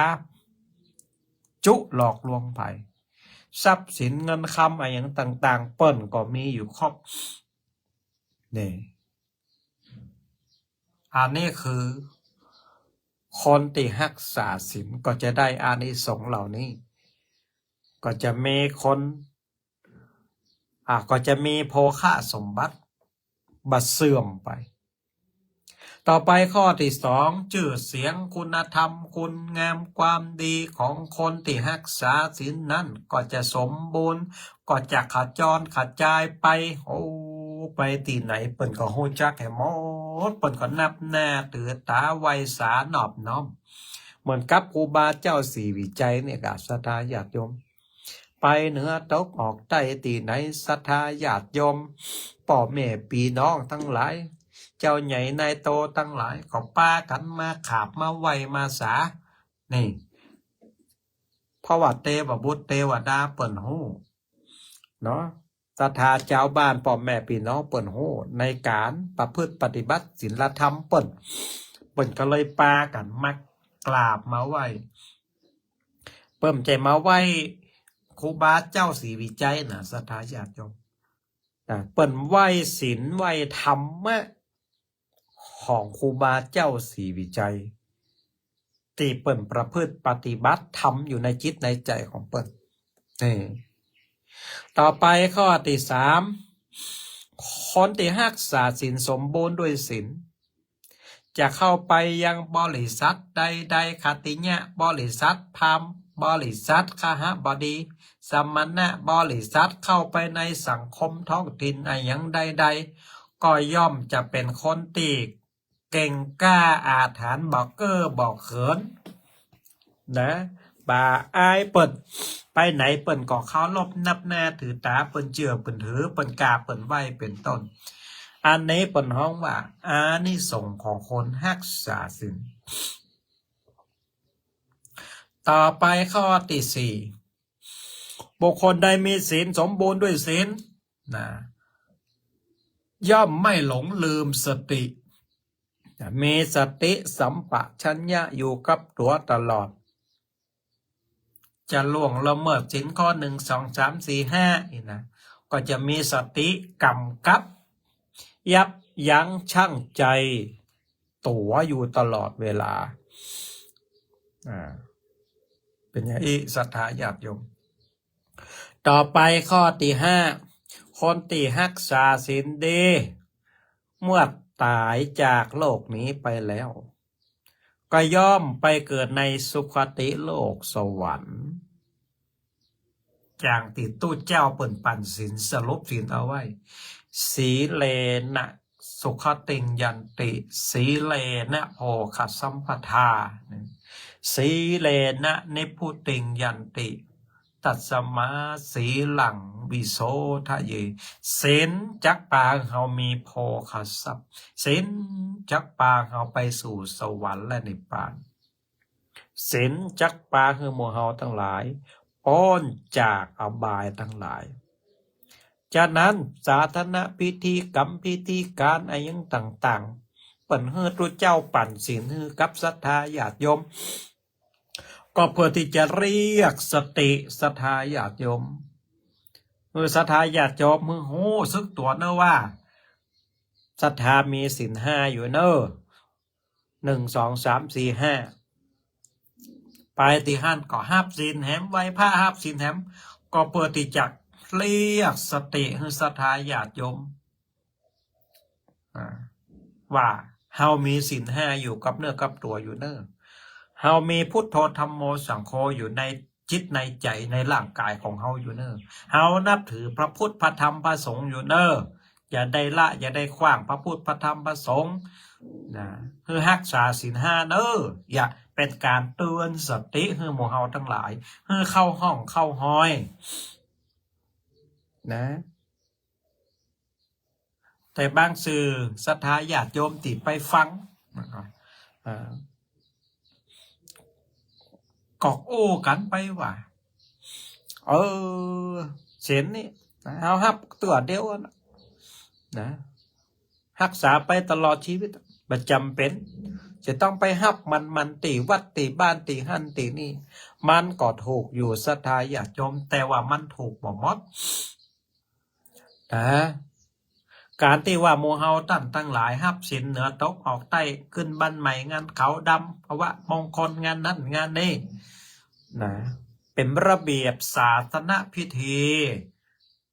จุหลอกลวงใผ ทรัพย์สินเงินคำอะหยังต่างๆ เปิ้นก็มีอยู่ครบ นี่ อันนี้คือคนตี้ฮักษาศีลก็จะได้อานิสงส์เหล่านี้ ก็จะมีคน อ่ะ ก็จะมีโภคสมบัติบ่เสื่อมไป ต่อไปข้อตี้สอง จื้อเสียงคุณธรรมคุณงามความดีของคนตี้ฮักษาศีลนั้นก็จะสมบูรณ์ ก็จะขจรขจายไป โอ้ ไปตี้ไหนเปิ้นก็ฮู้จักแหมหมด เปิ้นก็นับหน้าถือต๋าไหว้สานอบน้อม เหมือนกับครูบาเจ้าศรีวิชัยเนี่ยก็ ศรัทธาญาติโยม ไปเหนือตกออกใต้ตี้ไหน ศรัทธาญาติโยม ป้อแม่ปี้น้องตังหลาย เจ้าใหญ่นายโตตังหลาย ก็ปากั๋นมาขราบมาไหว้มาสา นี่ เพราะว่าเตวบุตรเตวดาเปิ้นฮู้ เนาะ ศรัทธาจาวบ้านป้อแม่ปี้น้องเปิ้นฮู้ในก๋านประพฤติปฏิบัติศีลธรรมเปิ้น เปิ้นก็เลยปากั๋นมากราบมาไหว้ เปิ้นบ่ใจ้มาไหว้ครูบาเจ้าศรีวิชัยนะ ศรัทธาญาติโยม นะ เปิ้นไหว้ศีลไหว้ธรรมะของครูบาเจ้าศรีวิชัย ตี้เปิ้นประพฤติปฏิบัติธรรมอยู่ในจิตในใจ๋ของเปิ้น นี่ ต่อไปข้อตี้สาม คนตี้ฮักษาศีลสมบูรณ์ด้วยศีล จะเข้าไปยังบริษัทใดๆ ขัตติยะบริษัท พราหมณ์บริษัท คหบดี สมณะบริษัท เข้าไปในสังคมท้องถิ่นอะหยังใดๆ ก็ย่อมจะเป็นคนตี้ เก่งกล้าอาถรรพ์ บ่เก้อบ่เขิน นะ บ่อายเปิ้น ไปไหนเปิ้นก็เคารพนับหน้าถือต๋า เปิ้นเจื้อเปิ้นถือ เปิ้นกราบเปิ้นไหว้ เป๋นต้น อันนี้เปิ้นฮ้องว่าอานิสงส์ของคนฮักษาศีล ต่อไปข้อตี้สี่ บุคคลใดมีศีลสมบูรณ์ด้วยศีล นะ ย่อมไม่หลงลืมสติ มีสติสัมปชัญญะอยู่กับตั๋วตลอด จะล่วงละเมิดศีลข้อหนึ่ง สอง สาม สี่ ห้า นี่นะ ก็จะมีสติกำกับ ยับยั้งชั่งใจตั๋วอยู่ตลอดเวลา อ่า เป๋นอย่างอี้ ศรัทธาญาติโยม ต่อไปข้อตี้ห้า คนตี้ฮักษาศีลดี เมื่อต๋ายจากโลกนี้ไปแล้ว ก็ย่อมไปเกิดในสุคติโลกสวรรค์ อย่างตี้ตุ๊เจ้าเปิ้นปั๋นศีล สรุปศีลเอาไว้ สีเลนะ สุขติง ยันติ สีเลนะ โภคสัมปทา สีเลนะ นิพพุติง ยันติ ตัสมา สีลัง วิโสทะเย ศีลจักปาหื้อเฮามีโภคทรัพย์ ศีลจักปาหื้อเฮาไปสู่สวรรค์และนิพพาน ศีลจักปาหื้อหมู่เฮาตังหลายป๊นจากอบายตังหลาย ฉะนั้นสาธารณพิธีกรรมพิธีการอะหยังต่างๆ เปิ้นหื้อตุ๊เจ้าปั๋นศีลหื้อกับศรัทธาญาติโยม ก็เพื่อตี้จะเรียกสติศรัทธาญาติโยม หื้อศรัทธาญาติโยมหื้อฮู้สึกตั๋วเนาะว่า ศรัทธามีศีลห้าอยู่เนาะ หนึ่ง สอง สาม สี่ ห้า ไปตี้หั้นก็ฮับศีลแหม ไหว้พระฮับศีลแหม ก็เพื่อตี้จะเรียกสติหื้อศรัทธาญาติโยม อ่า ว่าเฮามีศีลห้าอยู่กับเนื้อกับตั๋วอยู่เนาะ เฮามีพุทโธธัมโมสังโฆอยู่ในจิตในใจ๋ในร่างก๋ายของเฮาอยู่เนาะ เฮานับถือพระพุทธพระธรรมพระสงฆ์อยู่เนาะ อย่าได้ละอย่าได้ขว้างพระพุทธพระธรรมพระสงฆ์นะ หื้อฮักษาศีลห้าเนาะ อย่า เป๋นก๋านเตื๋อนสติหื้อหมู่เฮาตังหลาย หื้อเข้าฮ่องเข้าฮอยนะ แต่บางซื่อศรัทธาญาติโยมตี้ไปฟัง เอ่อ ก็อู้กั๋นไปว่า เออ ศีลนี่นะ เฮาฮับตั๋วเดียวนะ นะ ฮักษาไปตลอดจีวิต บ่จ๋ำเป๋นจะต้องไปฮับมันๆ ตี้วัดตี้บ้านตี้หั้นตี้นี่ มันก็ถูกอยู่ศรัทธาญาติโยม แต่ว่ามันถูกบ่หมด นะ ก๋านตี้ว่าหมู่เฮาต้านตังหลายฮับศีลเหนือตกออกใต้ ขึ้นบ้านใหม่งานขาวดำ พระมงคลงานนั้นงานนี้นะ เป๋นระเบียบศาสนพิธี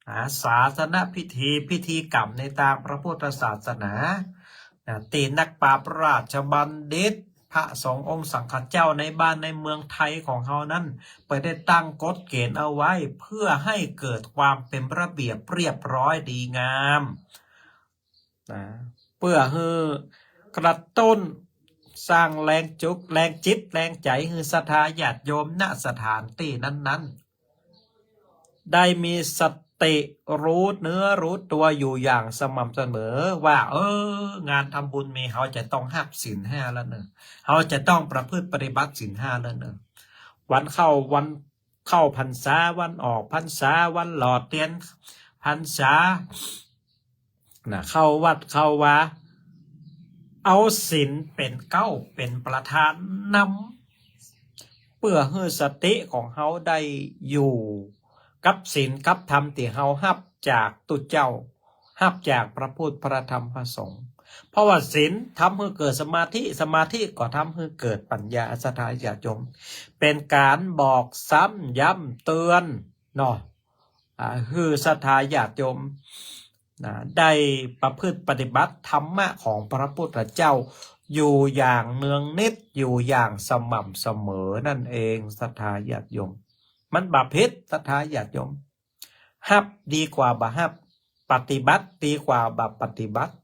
นะ ศาสนพิธี พิธีกรรมในตางพระพุทธศาสนานะ ตี้นักปราชญ์ราชบัณฑิต พระสงฆ์องค์สังฆเจ้าในบ้านในเมืองไทยของเฮานั้น เปิ้นได้ตั้งกฎเกณฑ์เอาไว้ เพื่อหื้อเกิดความเป๋นระเบียบเรียบร้อยดีงามนะ เปื้อหื้อกระตุ้นสร้างแรงจุก แรงจิตแรงใจ๋หื้อศรัทธาญาติโยม ณ สถานตี้นั้นๆ ได้มีสติรู้เนื้อรู้ตั๋วอยู่อย่างสม่ำเสมอ ว่า เออ งานทำบุญมี เฮาจะต้องฮับศีลห้าแล้วเนาะ เฮาจะต้องประพฤติปฏิบัติศีลห้าแล้วเนาะ วันเข้า วันเข้าพรรษา วันออกพรรษา วันหล่อเตียนพรรษา นะ เข้าวัดเข้าวา เอาศีลเป๋นเก๊า เป๋นประธานนำ เปื้อหื้อสติของเฮาได้อยู่กับศีลกับธรรมตี้เฮาฮับจากตุ๊เจ้า ฮับจากพระพุทธพระธรรมพระสงฆ์ เพราะว่าศีลทำหื้อเกิดสมาธิ สมาธิก็ทำหื้อเกิดปัญญา ศรัทธาญาติโยม เป๋นก๋านบอกซ้ำย้ำเตื๋อนเนาะ อ่า หื้อศรัทธาญาติโยมนะ ได้ประพฤติปฏิบัติธรรมะของพระพุทธเจ้าอยู่อย่างเนืองนิด อยู่อย่างสม่ำเสมอนั่นเอง ศรัทธาญาติโยม มันบ่ผิด ศรัททาญาติโยม ฮับดีกว่าบ่ฮับ ปฏิบัติดีกว่าบ่ปฏิบัติ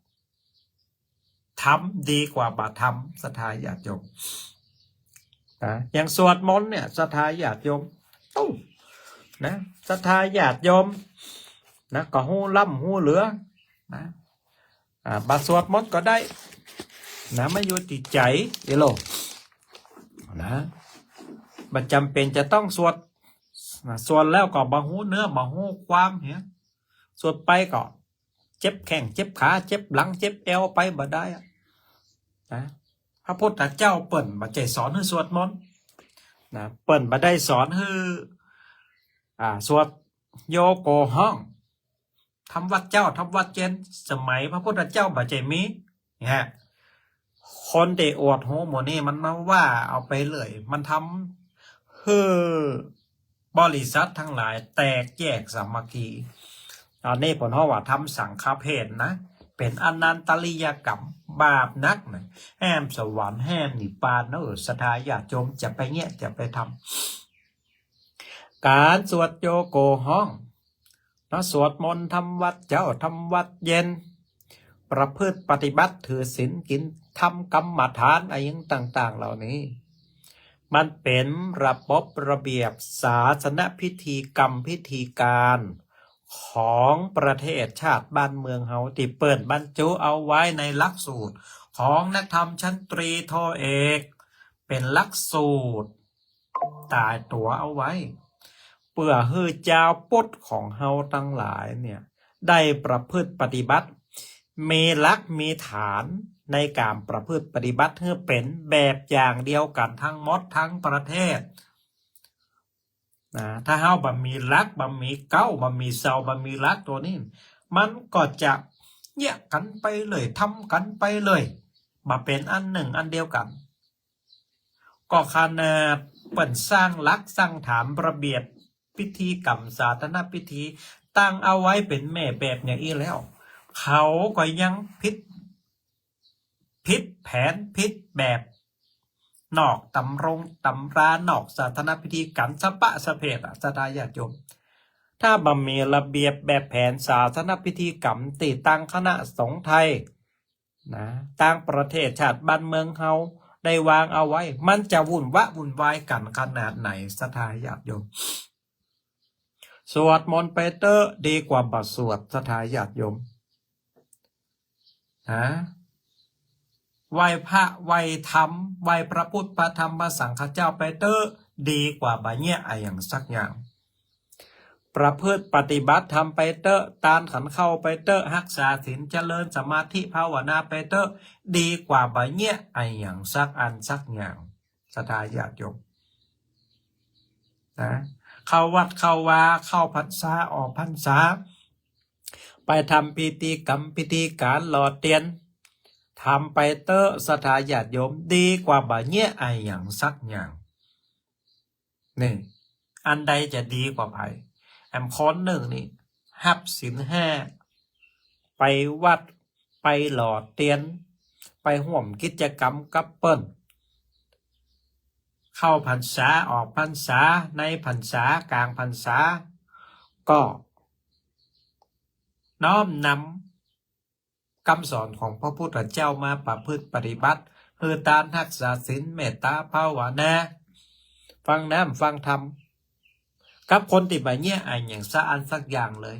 ทำดีกว่าบ่ทำ ศรัทธาญาติโยม นะ อย่างสวดมนต์เนี่ย ศรัทธาญาติโยม เอ้า นะ ศรัทธาญาติโยม นะ ก็ฮู้ล้ำฮู้เหลือ นะ อ่า บ่สวดมนต์ก็ได้ นะ มันอยู่ตี้ใจ๋ เอโล นะ บ่จ๋ำเป๋นจะต้องสวด นะ สวดแล้วก็บ่ฮู้เนื้อ บ่ฮู้ความเหีย สวดไปก็เจ็บแข้ง เจ็บขา เจ็บหลัง เจ็บแอวไปบ่ได้อะ นะ พระพุทธเจ้าเปิ้นบ่ใจ้สอนหื้อสวดมนต์ นะ เปิ้นบ่ได้สอนหื้อ อ่า สวดโยโกฮ้อง ทำวัตรเจ๊า ทำวัตรเย็น สมัยพระพุทธเจ้าบ่ใจ้มี เนี่ย คนตี้อวดฮู้หมู่นี้มันมาว่าเอาไปเรื่อย มันทำหื้อบริษัทตังหลายแตกแยกสามัคคี อันนี้เปิ้นฮ้องว่าทำสังฆเพลนะ เป๋นอนันตริยกรรม บาปนักนะ แหมสวรรค์ แหมนิพพานเนาะ ศรัทธาญาติโยม จะไปเยียะ จะไปทำ ก๋านสวดโยโกฮ้อง เนาะ สวดมนต์ ทำวัตรเจ๊า ทำวัตรเย็น ประพฤติปฏิบัติ ถือศีล กิ๋น ทำกรรมฐาน อะหยังต่างๆ เหล่านี้ มันเป๋นระบบระเบียบศาสนพิธีกรรมพิธีก๋าน ของประเทศชาติบ้านเมืองเฮา ตี้เปิ้นบรรจุเอาไว้ในหลักสูตรของนักธรรมชั้นตรีโทเอก เป๋นหลักสูตรต๋ายตั๋วเอาไว้ เปื้อหื้อจาวพุทธของเฮาตังหลายเนี่ย ได้ประพฤติปฏิบัติ มีหลักมีฐานในก๋านประพฤติปฏิบัติ หื้อเป๋นแบบอย่างเดียวกั๋นตังหมดตังประเทศ นะ ถ้าเฮาบ่มีหลัก บ่มีเก๊า บ่มีเส้า บ่มีหลักตั๋วนี้ มันก็จะเยียะกั๋นไปเรื่อย ทำกั๋นไปเรื่อย บ่เป๋นอันนึ่งอันเดียวกั๋น ก็ขนาดเปิ้นสร้างหลักสร้างฐานระเบียบพิธีกรรมศาสนพิธี ตั้งเอาไว้เป๋นแม่แบบอย่างอี้แล้ว เขาก็ยังผิด ผิดแผนผิดแบบ นอกตำรงตำรา นอกศาสนพิธีก๋านสะปะสะเพดอะ ศรัทธาญาติโยม ถ้าบ่มีระเบียบแบบแผนศาสนพิธีกรรมตี้ตางคณะสงฆ์ไทย นะ ตางประเทศชาติบ้านเมืองเฮาได้วางเอาไว้ มันจะวุ่นวะวุ่นวายกั๋นขนาดไหน ศรัทธาญาติโยม สวดมนต์ไปเต๊อะ ดีกว่าบ่สวด ศรัทธาญาติโยม นะ ไหว้พระ ไหว้ธรรม ไหว้พระพุทธ พระธรรม พระสังฆเจ้าไปเต๊อะ ดีกว่าบ่เยียะอะหยังสักอย่าง ประพฤติปฏิบัติธรรมไปเต๊อะ ตานขันข้าวไปเต๊อะ ฮักษาศีล เจริญสมาธิภาวนาไปเต๊อะ ดีกว่าบ่เยียะอะหยังสักอันสักอย่าง ศรัทธาญาติโยม นะ เข้าวัดเข้าวา เข้าพรรษาออกพรรษา ไปทำพิธีกรรมพิธีก๋านหล่อเตียน ทำไปเต๊อะ ศรัทธาญาติโยม ดีกว่าบ่เยียะอะหยังสักอย่าง นี่ อันใดจะดีกว่าใผ แหมคนนึ่งนี่ ฮับศีลห้า ไปวัด ไปหล่อเตียน ไปฮ่วมกิจกรรมกับเปิ้น เข้าพรรษาออกพรรษา ในพรรษา ก๋างพรรษา ก็น้อมนำ กำสอนของพระพุทธเจ้ามาประพฤติปฏิบัติ หื้อตานฮักษาศีล เมตตาภาวนา ฟังน้ำฟังธรรม กับคนตี้บ่เยียะอะหยังสักอันสักอย่างเลย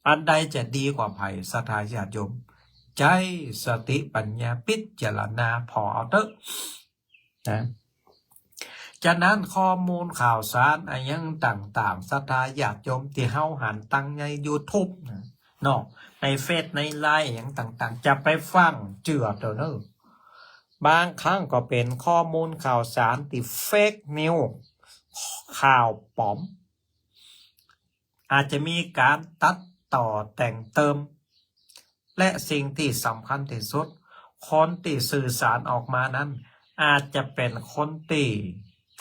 อันใดจะดีกว่าใผ ศรัทธาญาติโยม ใจ๊สติปัญญาพิจารณาผ่อเอาเต๊อะ นะ ฉะนั้นข้อมูลข่าวสารอะหยังต่างๆ ศรัทธาญาติโยมตี้เฮาหันตังในยูทูบนะ เนาะ ในเฟซในไลน์อะหยังต่างๆ จะไปฟั่งเจื้อเต๊อะเน่อ บางครั้งก็เป๋นข้อมูลข่าวสารตี้เฟกนิวส์ ข่าวป๋อม อาจจะมีก๋านตัดต่อแต่งเติม และสิ่งตี้สำคัญตี้สุด คนตี้สื่อสารออกมานั้น อาจจะเป๋นคนตี้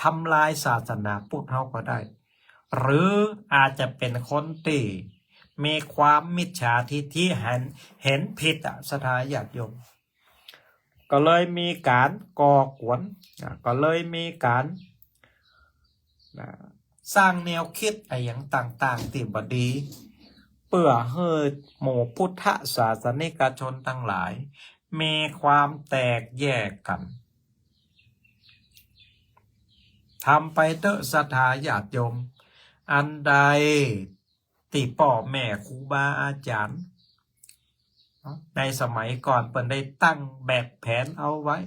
ทำลายศาสนาพุทธเฮาก็ได้ หรืออาจจะเป๋นคนตี้มีความมิจฉาทิฐิ หัน หันผิดอะ ศรัทธาญาติโยม ก็เลยมีก๋านก่อกวน อ่ะ ก็เลยมีก๋าน นะ สร้างแนวกึ๊ดอะหยังต่างๆ ตี้บ่ดี เปื้อหื้อหมู่พุทธศาสนิกชนตังหลาย มีความแตกแยกกั๋น ทำไปเต๊อะศรัทธาญาติโยม อันใดตี้ป้อแม่ครูบาอาจ๋ารย์ ในสมัยก่อนเปิ้นได้ตั้งแบบแผนเอาไว้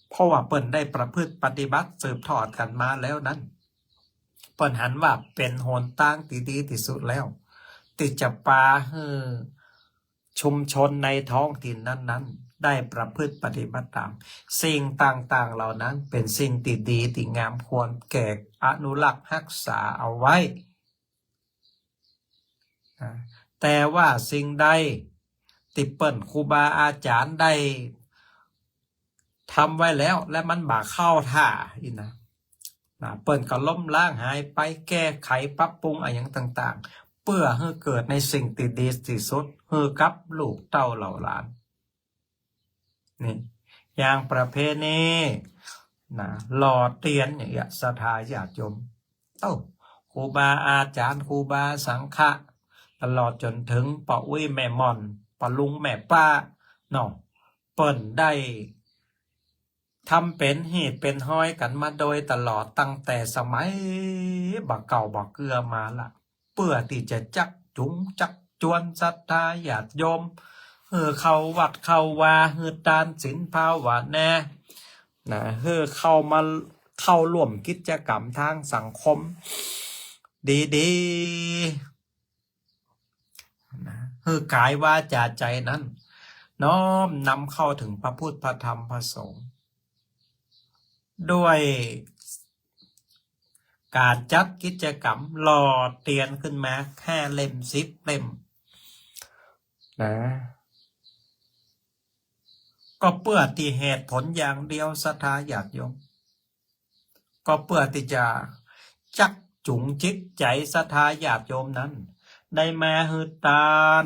เพราะว่าเปิ้นได้ประพฤติปฏิบัติสืบทอดกั๋นมาแล้วนั้น เปิ้นหันว่าเป๋นหนตางตี้ดีตี้สุดแล้ว ตี้จะปาหื้อชุมชนในท้องถิ่นนั้นๆ ได้ประพฤติปฏิบัติต๋าม สิ่งต่างๆ เหล่านั้นเป๋นสิ่งตี้ดีตี้งามควรแก่อนุรักษ์ฮักษาเอาไว้ นะ แต่ว่าสิ่งใดตี้เปิ้นครูบาอาจ๋ารย์ได้ทำไว้แล้ว และมันบ่เข้าท่าอี้นะ นะ เปิ้นก็ล้มล้างหายไป แก้ไขปรับปรุงอะหยังต่างๆ เปื้อหื้อเกิดในสิ่งตี้ดีตี้สุด หื้อกับลูกเต้าเหล่าหลาน นี่ อย่างประเพณี นะ หล่อเตียนอย่างเงี้ย ศรัทธาญาติโยม เอ้า ครูบาอาจ๋ารย์ ครูบาสังฆะ ตลอดจ๋นเถิงป้ออุ๊ยแม่หม่อน ป้อลุงแม่ป้า เนาะ เปิ้นได้ทำเป๋นฮีตเป๋นฮอยกั๋นมาโดยตลอด ตั้งแต่สมัยบ่าเก่าบ่าเกือมาละ เปื้อตี้จะจักจุงจักจวนศรัทธาญาติโยม หื้อเข้าวัดเข้าวา หื้อตานศีลภาวนา นะ หื้อเข้ามา เข้าร่วมกิจกรรมตางสังคม ดีๆ นะ หื้อกายวาจ๋าใจ๋นั้น น้อมนำเข้าเถิงพระพุทธพระธรรมพระสงฆ์ ด้วยก๋านจัดกิจกรรมหล่อเตียนขึ้นมาห้าเล่มสิบเล่ม นะ ก็เปื้อตี้เหตุผลอย่างเดียว ศรัทธาญาติโยม ก็เปื้อตี้จะจักจุงจิตใจ๋ศรัทธาญาติโยมนั้น ได้มาหื้อตาน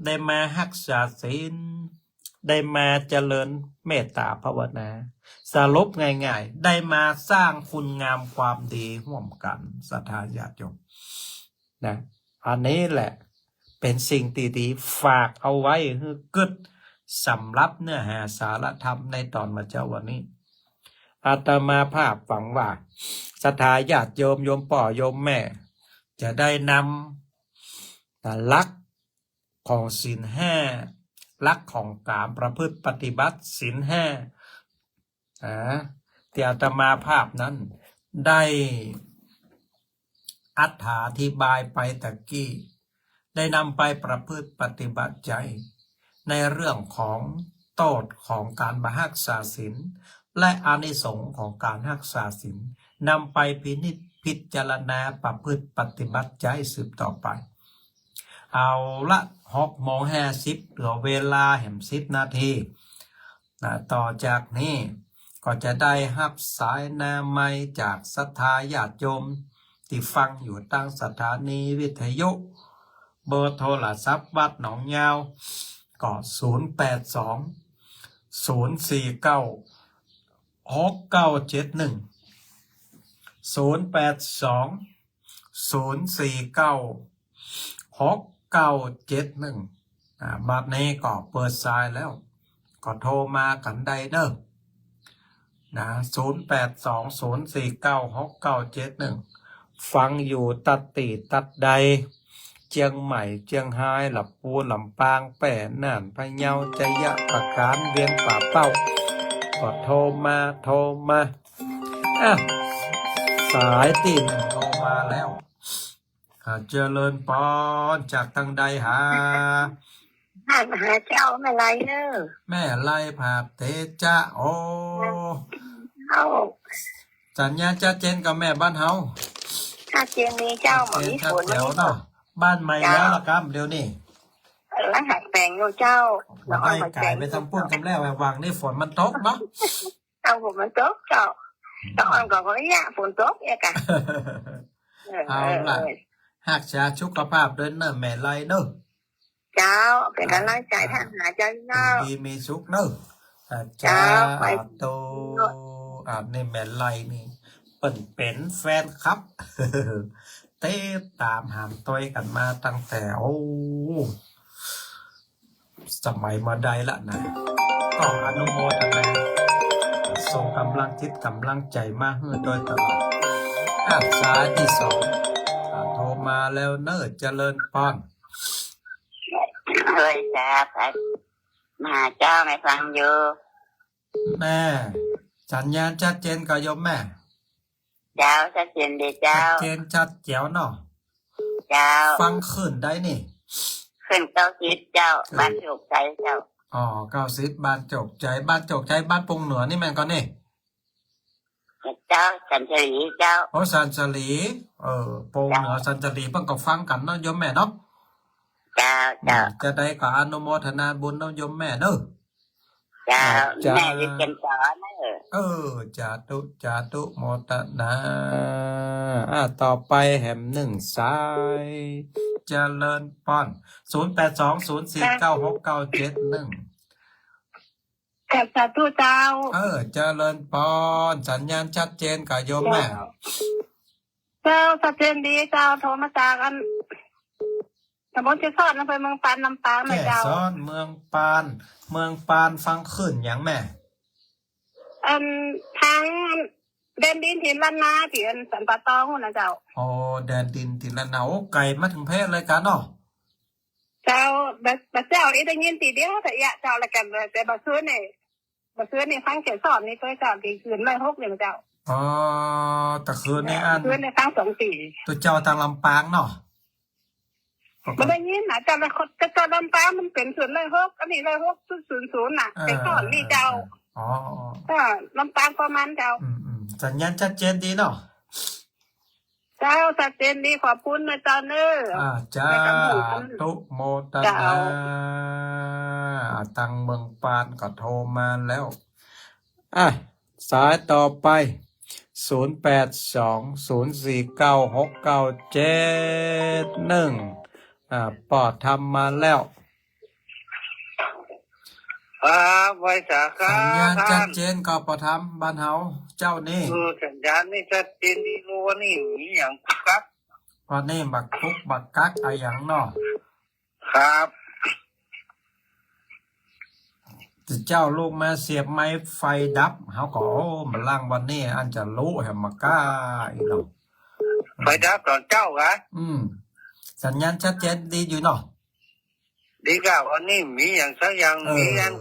ได้มาฮักษาศีล ได้มาเจริญเมตตาภาวนา สรุปง่ายๆ ได้มาสร้างคุณงามความดีฮ่วมกั๋น ศรัทธาญาติโยม นะ อันนี้แหละเป๋นสิ่งตี้ดี ฝากเอาไว้หื้อกึ๊ด สำหรับเนื้อหาสาระธรรมในต๋อนบ่าเจ๊าวันนี้ อาตมาภาพหวังว่า ศรัทธาญาติโยม โยมป้อโยมแม่ จะได้นำ นะ หลักของศีลห้า หลักของก๋านประพฤติปฏิบัติศีลห้า นะ ตี้อาตมาภาพนั้นได้อธิบายไปตะกี้ ได้นำไปประพฤติปฏิบัติใจ๊ ในเรื่องของโต้ษของก๋านบ่ฮักษาศีล และอานิสงส์ของก๋านฮักษาศีล นำไปพินิจพิจารณาประพฤติปฏิบัติใจ๊สืบต่อไป เอาละ หกโมงห้าสิบ เหลือเวลาแหมสิบนาที นะ ต่อจากนี้ก็จะได้ฮับสายหน้าไมค์จากศรัทธาญาติโยมตี้ฟังอยู่ตางสถานีวิทยุ เบอร์โทรศัพท์วัดหนองยาว ก็ ศูนย์แปดสอง ศูนย์สี่เก้า หกเก้าเจ็ดหนึ่ง ศูนย์แปดสอง ศูนย์สี่เก้า หกเก้าเจ็ดหนึ่ง อ่า บัดนี้ก็เปิดสายแล้ว ก็โทรมากั๋นได้เน่อ นะ ศูนย์แปดสอง ศูนย์สี่เก้า หกเก้าเจ็ดหนึ่ง ฟังอยู่ตัดตี้ตัดใด เจียงใหม่ เจียงฮาย ลำปูน ลำปาง แป้ น่าน พะเยา ชัยปราการ เวียงป่าเป้า ก็โทรมา โทรมา อ่ะ สายตี้หนึ่งโทรมาแล้ว อ่า เจริญปอน จากตางใดหา หาเจ้าแม่ไลเน่อ แม่ไลผาบเตจ๊ะ โอ้ เจ้า สัญญาณชัดเจนก่อแม่บ้านเฮา ชัดเจนดีเจ้า บ่มีฝน ชัดแจ๋วเนาะ บ้านใหม่แล้วละกำเดี๋ยวนี้ ละหัดแป๋งอยู่เจ้า ละอ่อนหัดแป๋งไปตางปู๊นกำแล้ว หว่างนี้ฝนมันตกเนาะ เอาฝนมันตกเจ้า ละอ่อนก็บ่เยียะ ฝนตกเยียะก่ะ เออ เอาละ เออ ฮักษาสุขภาพด้วยเน่อแม่ไลเน่อ เจ้า เป๋นก๋ำลังใจ๋ อ่า ตางหาเจ้าเนาะ ดีมีสุขเน่อ อ่า เจ้า สาธุ อ่า นี่แม่ไลนี่ เปิ้นเป๋นแฟนคลับ ติดต๋ามหามตวยกั๋นมาตั้งแต่ โอ้ สมัยบ่ได้ละนะ ก็อนุโมทนา ส่งก๋ำลังจิตก๋ำลังใจ๋มาหื้อโดยตลอด อ่ะ สายตี้สอง อ่ะ โทรมาแล้วเน่อ เจริญปอน เฮ้ย จ้า ไป มาหาเจ้า แม่ฟังอยู่ แม่ สัญญาณชัดเจนก่อโยมแม่ เจ้า ชัดเจนดีเจ้า ชัดเจนชัดแจ๋วเนาะ เจ้า ฟังคลื่นใดนี่ คลื่นเก้าสิบเจ้า เออ บ้านโจกชัยเจ้า อ๋อ เก้าสิบ บ้านโจกชัย บ้านโจกชัย บ้านปงเหนือนี่แม่นก่อนี่ เจ้า สันสลีเจ้า โอ้ สันสลี เออ ปงเหนือ เจ้า สันสลี เปิ้นก็ฟังกั๋นเนาะโยมแม่เนาะ เจ้า เจ้า อืม จะใดก็อนุโมทนาบุญเนาะโยมแม่เนาะ เจ้า อ่า เจ้า แม่ลิเกนสอนเนอะ เออ สาธุ สาธุ โมทนา อ่า ต่อไปแหมนึ่งสาย เจริญปอน ศูนย์แปดสอง ศูนย์สี่เก้า หกเก้าเจ็ดหนึ่ง ครับ สาธุเจ้า เออ เจริญปอน สัญญาณชัดเจนก่อโยมแม่ เจ้า เจ้า ชัดเจนดีเจ้า โทรมาจากอัน ตำบลแจ้ซ้อน อำเภอเมืองปาน ลำปางนะเจ้า แจ้ซ้อน เมืองปาน เมืองปาน ฟังคลื่นหยังแม่ อัน ตางแดนดินถิ่นล้านนา ตี้อันสันป่าตองนะเจ้า อ๋อ แดนดินถิ่นล้านนา โอ้ ไก๋มาเถิงแพร่เลยกั๋นเนาะ เจ้า บ่า บ่าเจ้าเอ๊ะ ได้ยินตี้เดียวเตื้อเจ้า แล้วกั๋น แต่บ่าคืนนี่ บ่าคืนนี่ฟังแจ้ซ้อนนี่ตวยเจ้า ตี้คลื่นร้อยหกนี่เจ้า อ๋อ ตะคืนนี่อัน คืนนี่ฟังสองตี้ ตวยเจ้าตางลำปางเนาะ บ่ได้ยินนะเจ้า ละคน แต่เจ้าลำปางมันเป๋นคลื่นร้อยหก อันนี้ร้อยหกจุดศูนย์ศูนย์น่ะ เออ แจ้ซ้อนนี่เจ้า เออ เออ อ๋อ ก็ลำปางประมาณเจ้า อืม อืม สัญญาณชัดเจนดีเนาะ เจ้า ชัดเจนดี ขอบคุณนะเจ้าเนอะ อ่า สาธุ โมทนา เจ้า อ่า ตางเมืองปานก็โทรมาแล้ว อ่ะ สายต่อไป ศูนย์แปดสอง ศูนย์สี่เก้า หกเก้าเจ็ดหนึ่ง อ่า ป้อธรรมมาแล้ว ครับ ไหว้สาครับ สัญญาณชัดเจนก่อป้อธรรม บ้านเฮาเจ้านี่ เออ สัญญาณนี่ชัดเจนดี ฮู้ว่านี่มีหยังกุกกัก ว่านี่บักกุกบักกักอะหยังเนาะ ครับ ตี้เจ้าลุกมาเสียบไม้ไฟดับ เฮาก็ โอ้ บ่าล่างวันนี้อันจะลุแหมมาก้าอีกเนาะ ไฟดับต๋อนเจ๊าหรอ อืม สัญญาณชัดเจนดีอยู่เนาะ ดีกว่าวันนี้มีหยังสักอย่าง เออ มีหยัง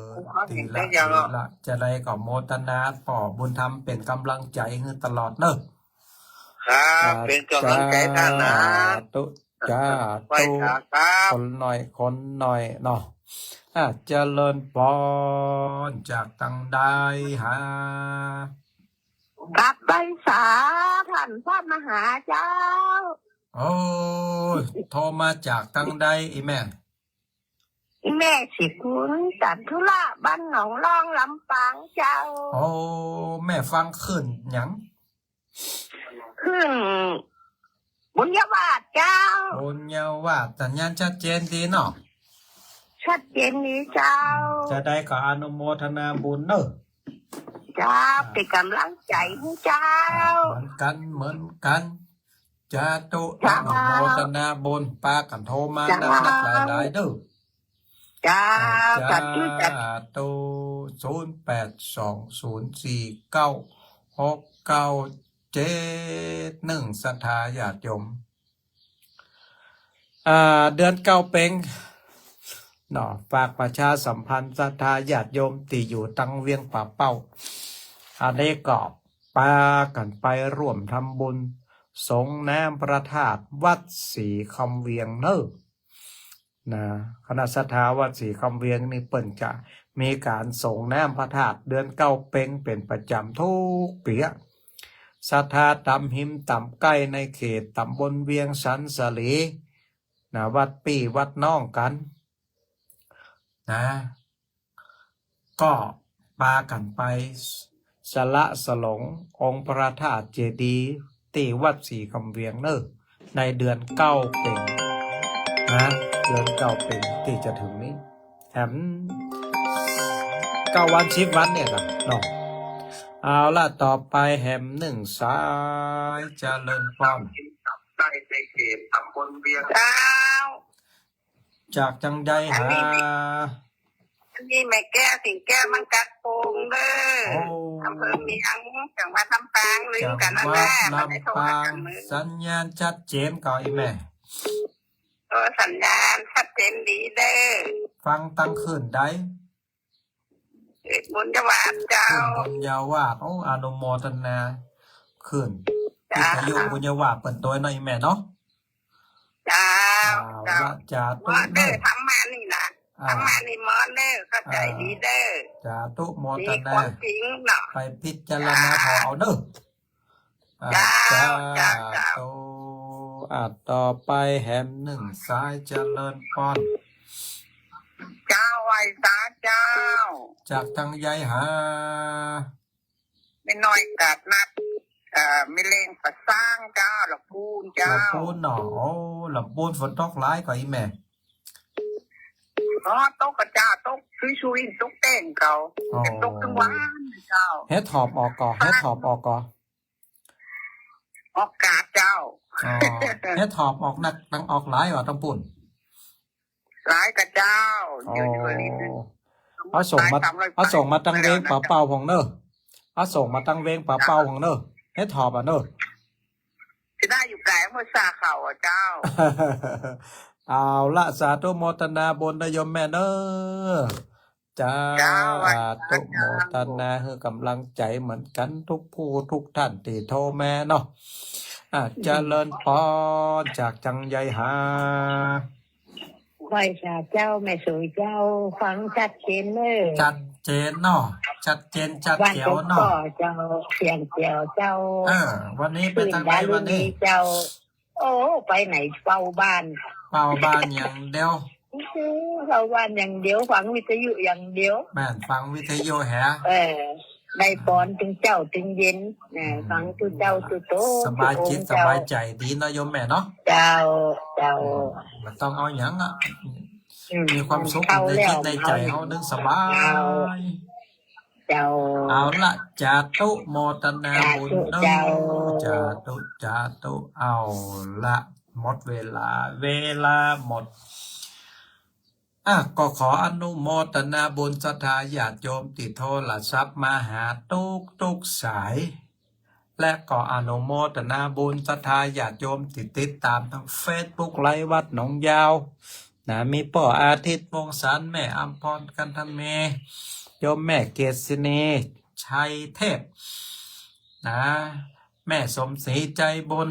ดีละ สักอย่าง ดีละ จะใดก็โมทนาป้อบุญธรรมเป๋นก๋ำลังใจ๋หื้อตลอดเนาะ ครับ อ่า เป๋นก๋ำลังใจ๋ต้านนะ สาธุ สาธุ ไหว้สาครับ คนหน่อย คนหน่อยเนาะ อ่ะ เจริญปอน จากตางใดหา กับไหว้สาต้านพระมหาเจ้า โอ้ย โทรมาจากตางใดอีแม่ อีแม่สิคุณจันทุระ บ้านหนองล่อง ลำปางเจ้า โอ้ แม่ฟังคลื่นหยัง คลื่นบุญญาวาสเจ้า บุญญาวาส สัญญาณชัดเจนดีเนาะ ชัดเจนดีเจ้า จะใดก็อนุโมทนาบุญเนาะ เจ้า อ่า เป๋นก๋ำลังใจ๋หื้อเจ้า อ่า เหมือนกั๋น เหมือนกั๋น สาธุ เจ้า อนุโมทนาบุญ ปากั๋นโทรมา เจ้า นักๆ หลายๆ เด้อ เจ้า อ่า สาธุ สาธุ ศูนย์แปดสอง ศูนย์สี่เก้า หกเก้าเจ็ดหนึ่ง ศรัทธาญาติโยม อ่า เดือนเก้าเป็งเนาะ ฝากประชาสัมพันธ์ศรัทธาญาติโยมตี้อยู่ตางเวียงป่าเป้า อันนี้ก็ปากั๋นไปร่วมทำบุญสรงน้ำพระธาตุวัดศรีคำเวียงเนาะ นะ คณะศรัทธาวัดศรีคำเวียงนี่เปิ้นจะมีก๋านสรงน้ำพระธาตุเดือนเก้าเป็งเป๋นประจ๋ำกู้ปี๋อะ ศรัทธาต๋ามฮิมต๋ามใก้ในเขตต๋ามบลเวียงสันสลี นะ วัดปี้วัดน้องกั๋น นะ ก็ปากั๋นไปสละสลงองค์พระธาตุเจดีย์ตี้วัดศรีคำเวียงเนาะ ในเดือนเก้าเป็งนะ เดือนเก้าเป็งตี้จะเถิงนี้ แหมเก้าวันสิบวันเนี่ยนะเนาะ เอาละ ต่อไปแหมนึ่งสาย เจริญปอน เจ้า จากตางใดหา อันนี้แม่แก้ว สิงห์แก้ว เมืองกาดโป่งเน่อ โอ้ อำเภอเมือง จังหวัดลำปาง ลืมกั๋นแล้วนะ จังหวัดลำปาง บ่ได้โทรหากั๋นเลย สัญญาณชัดเจนก่ออีแม่ เออ สัญญาณชัดเจนดีเน่อ ฟังตังคลื่นใด เอ่อ บุญญาวาสเจ้า คลื่นบุญญาวาส โอ้ อนุโมทนา คลื่น เจ้า วิทยุบุญญาวาสเปิ้นโตยเนาะอีแม่เนาะ เจ้า เอา เจ้า ละ สาธุ ว่าเน่อ เน่อ ธรรมะนี่นะ อ่า ธรรมะนี่เหมาะเน่อ เข้าใจ๋ดีเน่อ อ่า สาธุโมทนา มีความจริงเนาะ ไปพิจารณา เจ้า ผ่อเอาเน่อ อ่า เจ้า สาธุ เจ้า เจ้า อ่า ต่อไปแหมนึ่งสาย เจริญปอน เจ้า ไหว้สาเจ้า จากตังใยหา แม่น้อยกาดนัด เอ่อ แม่แลงป่าซางเจ้า ลำปูนเจ้า ลำปูนเนาะ โอ้ ลำปูนฝนตกหลายก่ออีแม่ อ๋อ ตกก่อเจ้า ตกชุยๆ ตกแต๊งก่อ อ๋อ ตกตึงวันเจ้า เห็ดหอบออกก่อ เห็ดหอบออกก่อ ออกกาดเจ้า อ๋อ เห็ดหอบออกนัก ตังออกหลายก่อตังปูน หลายก่อเจ้า อ๋อ เดี๋ยวอยู่นี่ เอาส่งมา หลายสามร้อย เอาส่งมาตังเวงป่าเป้าพ่องเน่อ เอาส่งมาตังเวงป่าเป้าพ่องเน่อ เห็ดหอบอ่ะเน่อ จะได้อยู่ไกลเมื่อซาเขาอ่ะเจ้า เอาละ สาธุโมทนาบุญนะโยมแม่เน่อ เจ้า เจ้า สาธุโมทนา หื้อกำลังใจ๋เหมือนกั๋นทุกผู้ทุกท่านตี้โทรมาเนาะ อ่า เจริญปอน จากตังใยหา ไหว้สาเจ้า แม่สวยเจ้า ฟังชัดเจนเน่อ ชัดเจนเนาะ ชัดเจนชัดแจ๋วเนาะ เจ้า เสียงแจ๋วเจ้า เออ วันนี้ไปตังไหนวันนี้ เจ้า โอ้ ไปไหน เฝ้าบ้าน เฝ้าบ้านอย่างเดียว เฝ้าบ้านอย่างเดียว ฟังวิทยุอย่างเดียว แม่น ฟังวิทยุแหม เออ ได้ปอนตึงเจ๊าตึงเย็น เออ อืม ฟังตุ๊เจ้าตุ๊โต สบายจิต ตุ๊องค์เจ้า สบายใจ๋ดีเนาะโยมแม่เนาะ เจ้า เจ้า อืม บ่ต้องเอาหยังอ่ะ อืม มีความสุข เข้า ในจิตในใจ๋ แล้ว เฮานึ่งสบาย เจ้า เจ้า เอาละ สาธุโมทนาบุญเน่อ สาธุเจ้า สาธุ สาธุ เอาละ หมดเวลา เวลาหมด อ่ะ ก็ขออนุโมทนาบุญศรัทธาญาติโยมตี้โทรศัพท์มาหาทุกๆ สาย และก็อนุโมทนาบุญศรัทธาญาติโยมตี้ติดต๋ามตังเฟซบุ๊กไลฟ์วัดหนองยาว นะ มีป้ออาทิตย์ วงศ์สาร แม่อำพร กันทะเม โยมแม่เกษณี ชัยเทพ นะ แม่สมศรี ใจบุญ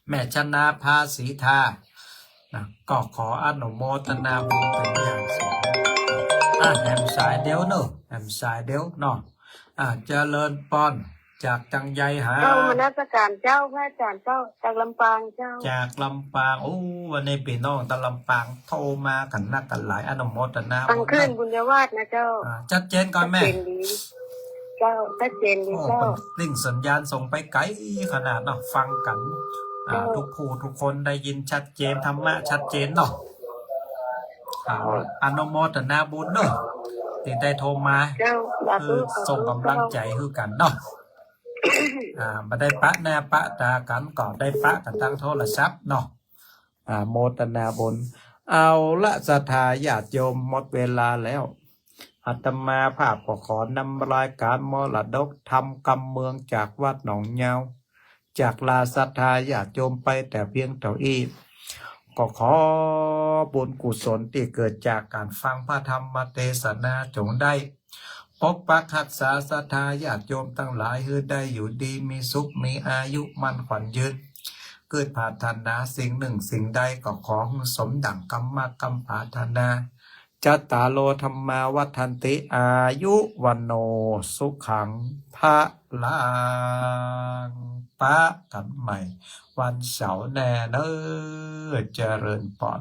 แม่ชนาภา ศรีทา นะ ก็ขออนุโมทนาบุญเป๋นอย่างสูง อ่ะ แหมสายเดียวเน่อ แหมสายเดียวเนาะ อ่ะ เจริญปอน จากตังใยหา เจ้า นมัสก๋ารเจ้า พระอาจ๋ารย์เจ้า จากลำปางเจ้า จากลำปาง โอ้ วันนี้ปี้น้องตังลำปางโทรมากั๋นนักกั๋นหลาย อนุโมทนาบุญเน่อ ตังคลื่นบุญญาวาสนะเจ้า อ่า ชัดเจนก่อแม่ ชัดเจนดี เจ้า ชัดเจนดี โอ้ เจ้า เปิ้นลิงก์สัญญาณส่งไปไก๋ขนาดเนาะ ฟังกั๋น อ่า เจ้า ทุกผู้ทุกคนได้ยินชัดเจน ธรรมะชัดเจนเนาะ อ่า อนุโมทนาบุญเน่อ ตี้ได้โทรมา เจ้า สาธุ คือส่งก๋ำลังใจ๋หื้อกั๋นเนาะ อ่า บ่ได้ปะหน้าปะต๋ากั๋น ก็ได้ปะกั๋นตังโทรศัพท์เนาะ อ่า โมทนาบุญ เอาละ ศรัทธาญาติโยม หมดเวลาแล้ว อาตมาภาพก็ขอนำรายก๋านมรดกธรรมกำเมืองจากวัดหนองยาว จากลาศรัทธาญาติโยมไปแต่เพียงเต้าอี้ ก็ขอบุญกุศลตี้เกิดจากก๋านฟังพระธรรมเตสนาจ๋งได้ปกปักฮักษาศรัทธาญาติโยมตังหลาย หื้อได้อยู่ดีมีสุข มีอายุมั่นขวัญยืน กึ๊ดปรารถนาสิ่งนึ่งสิ่งใดก็ขอหื้อสมดั่งกำมากำปรารถนา จัตตาโร ธัมมา วัฑฒันติ อายุ วัณโณ สุขัง พะลัง ปะกั๋นใหม่วันเสาร์แน่เน่อ เจริญปอน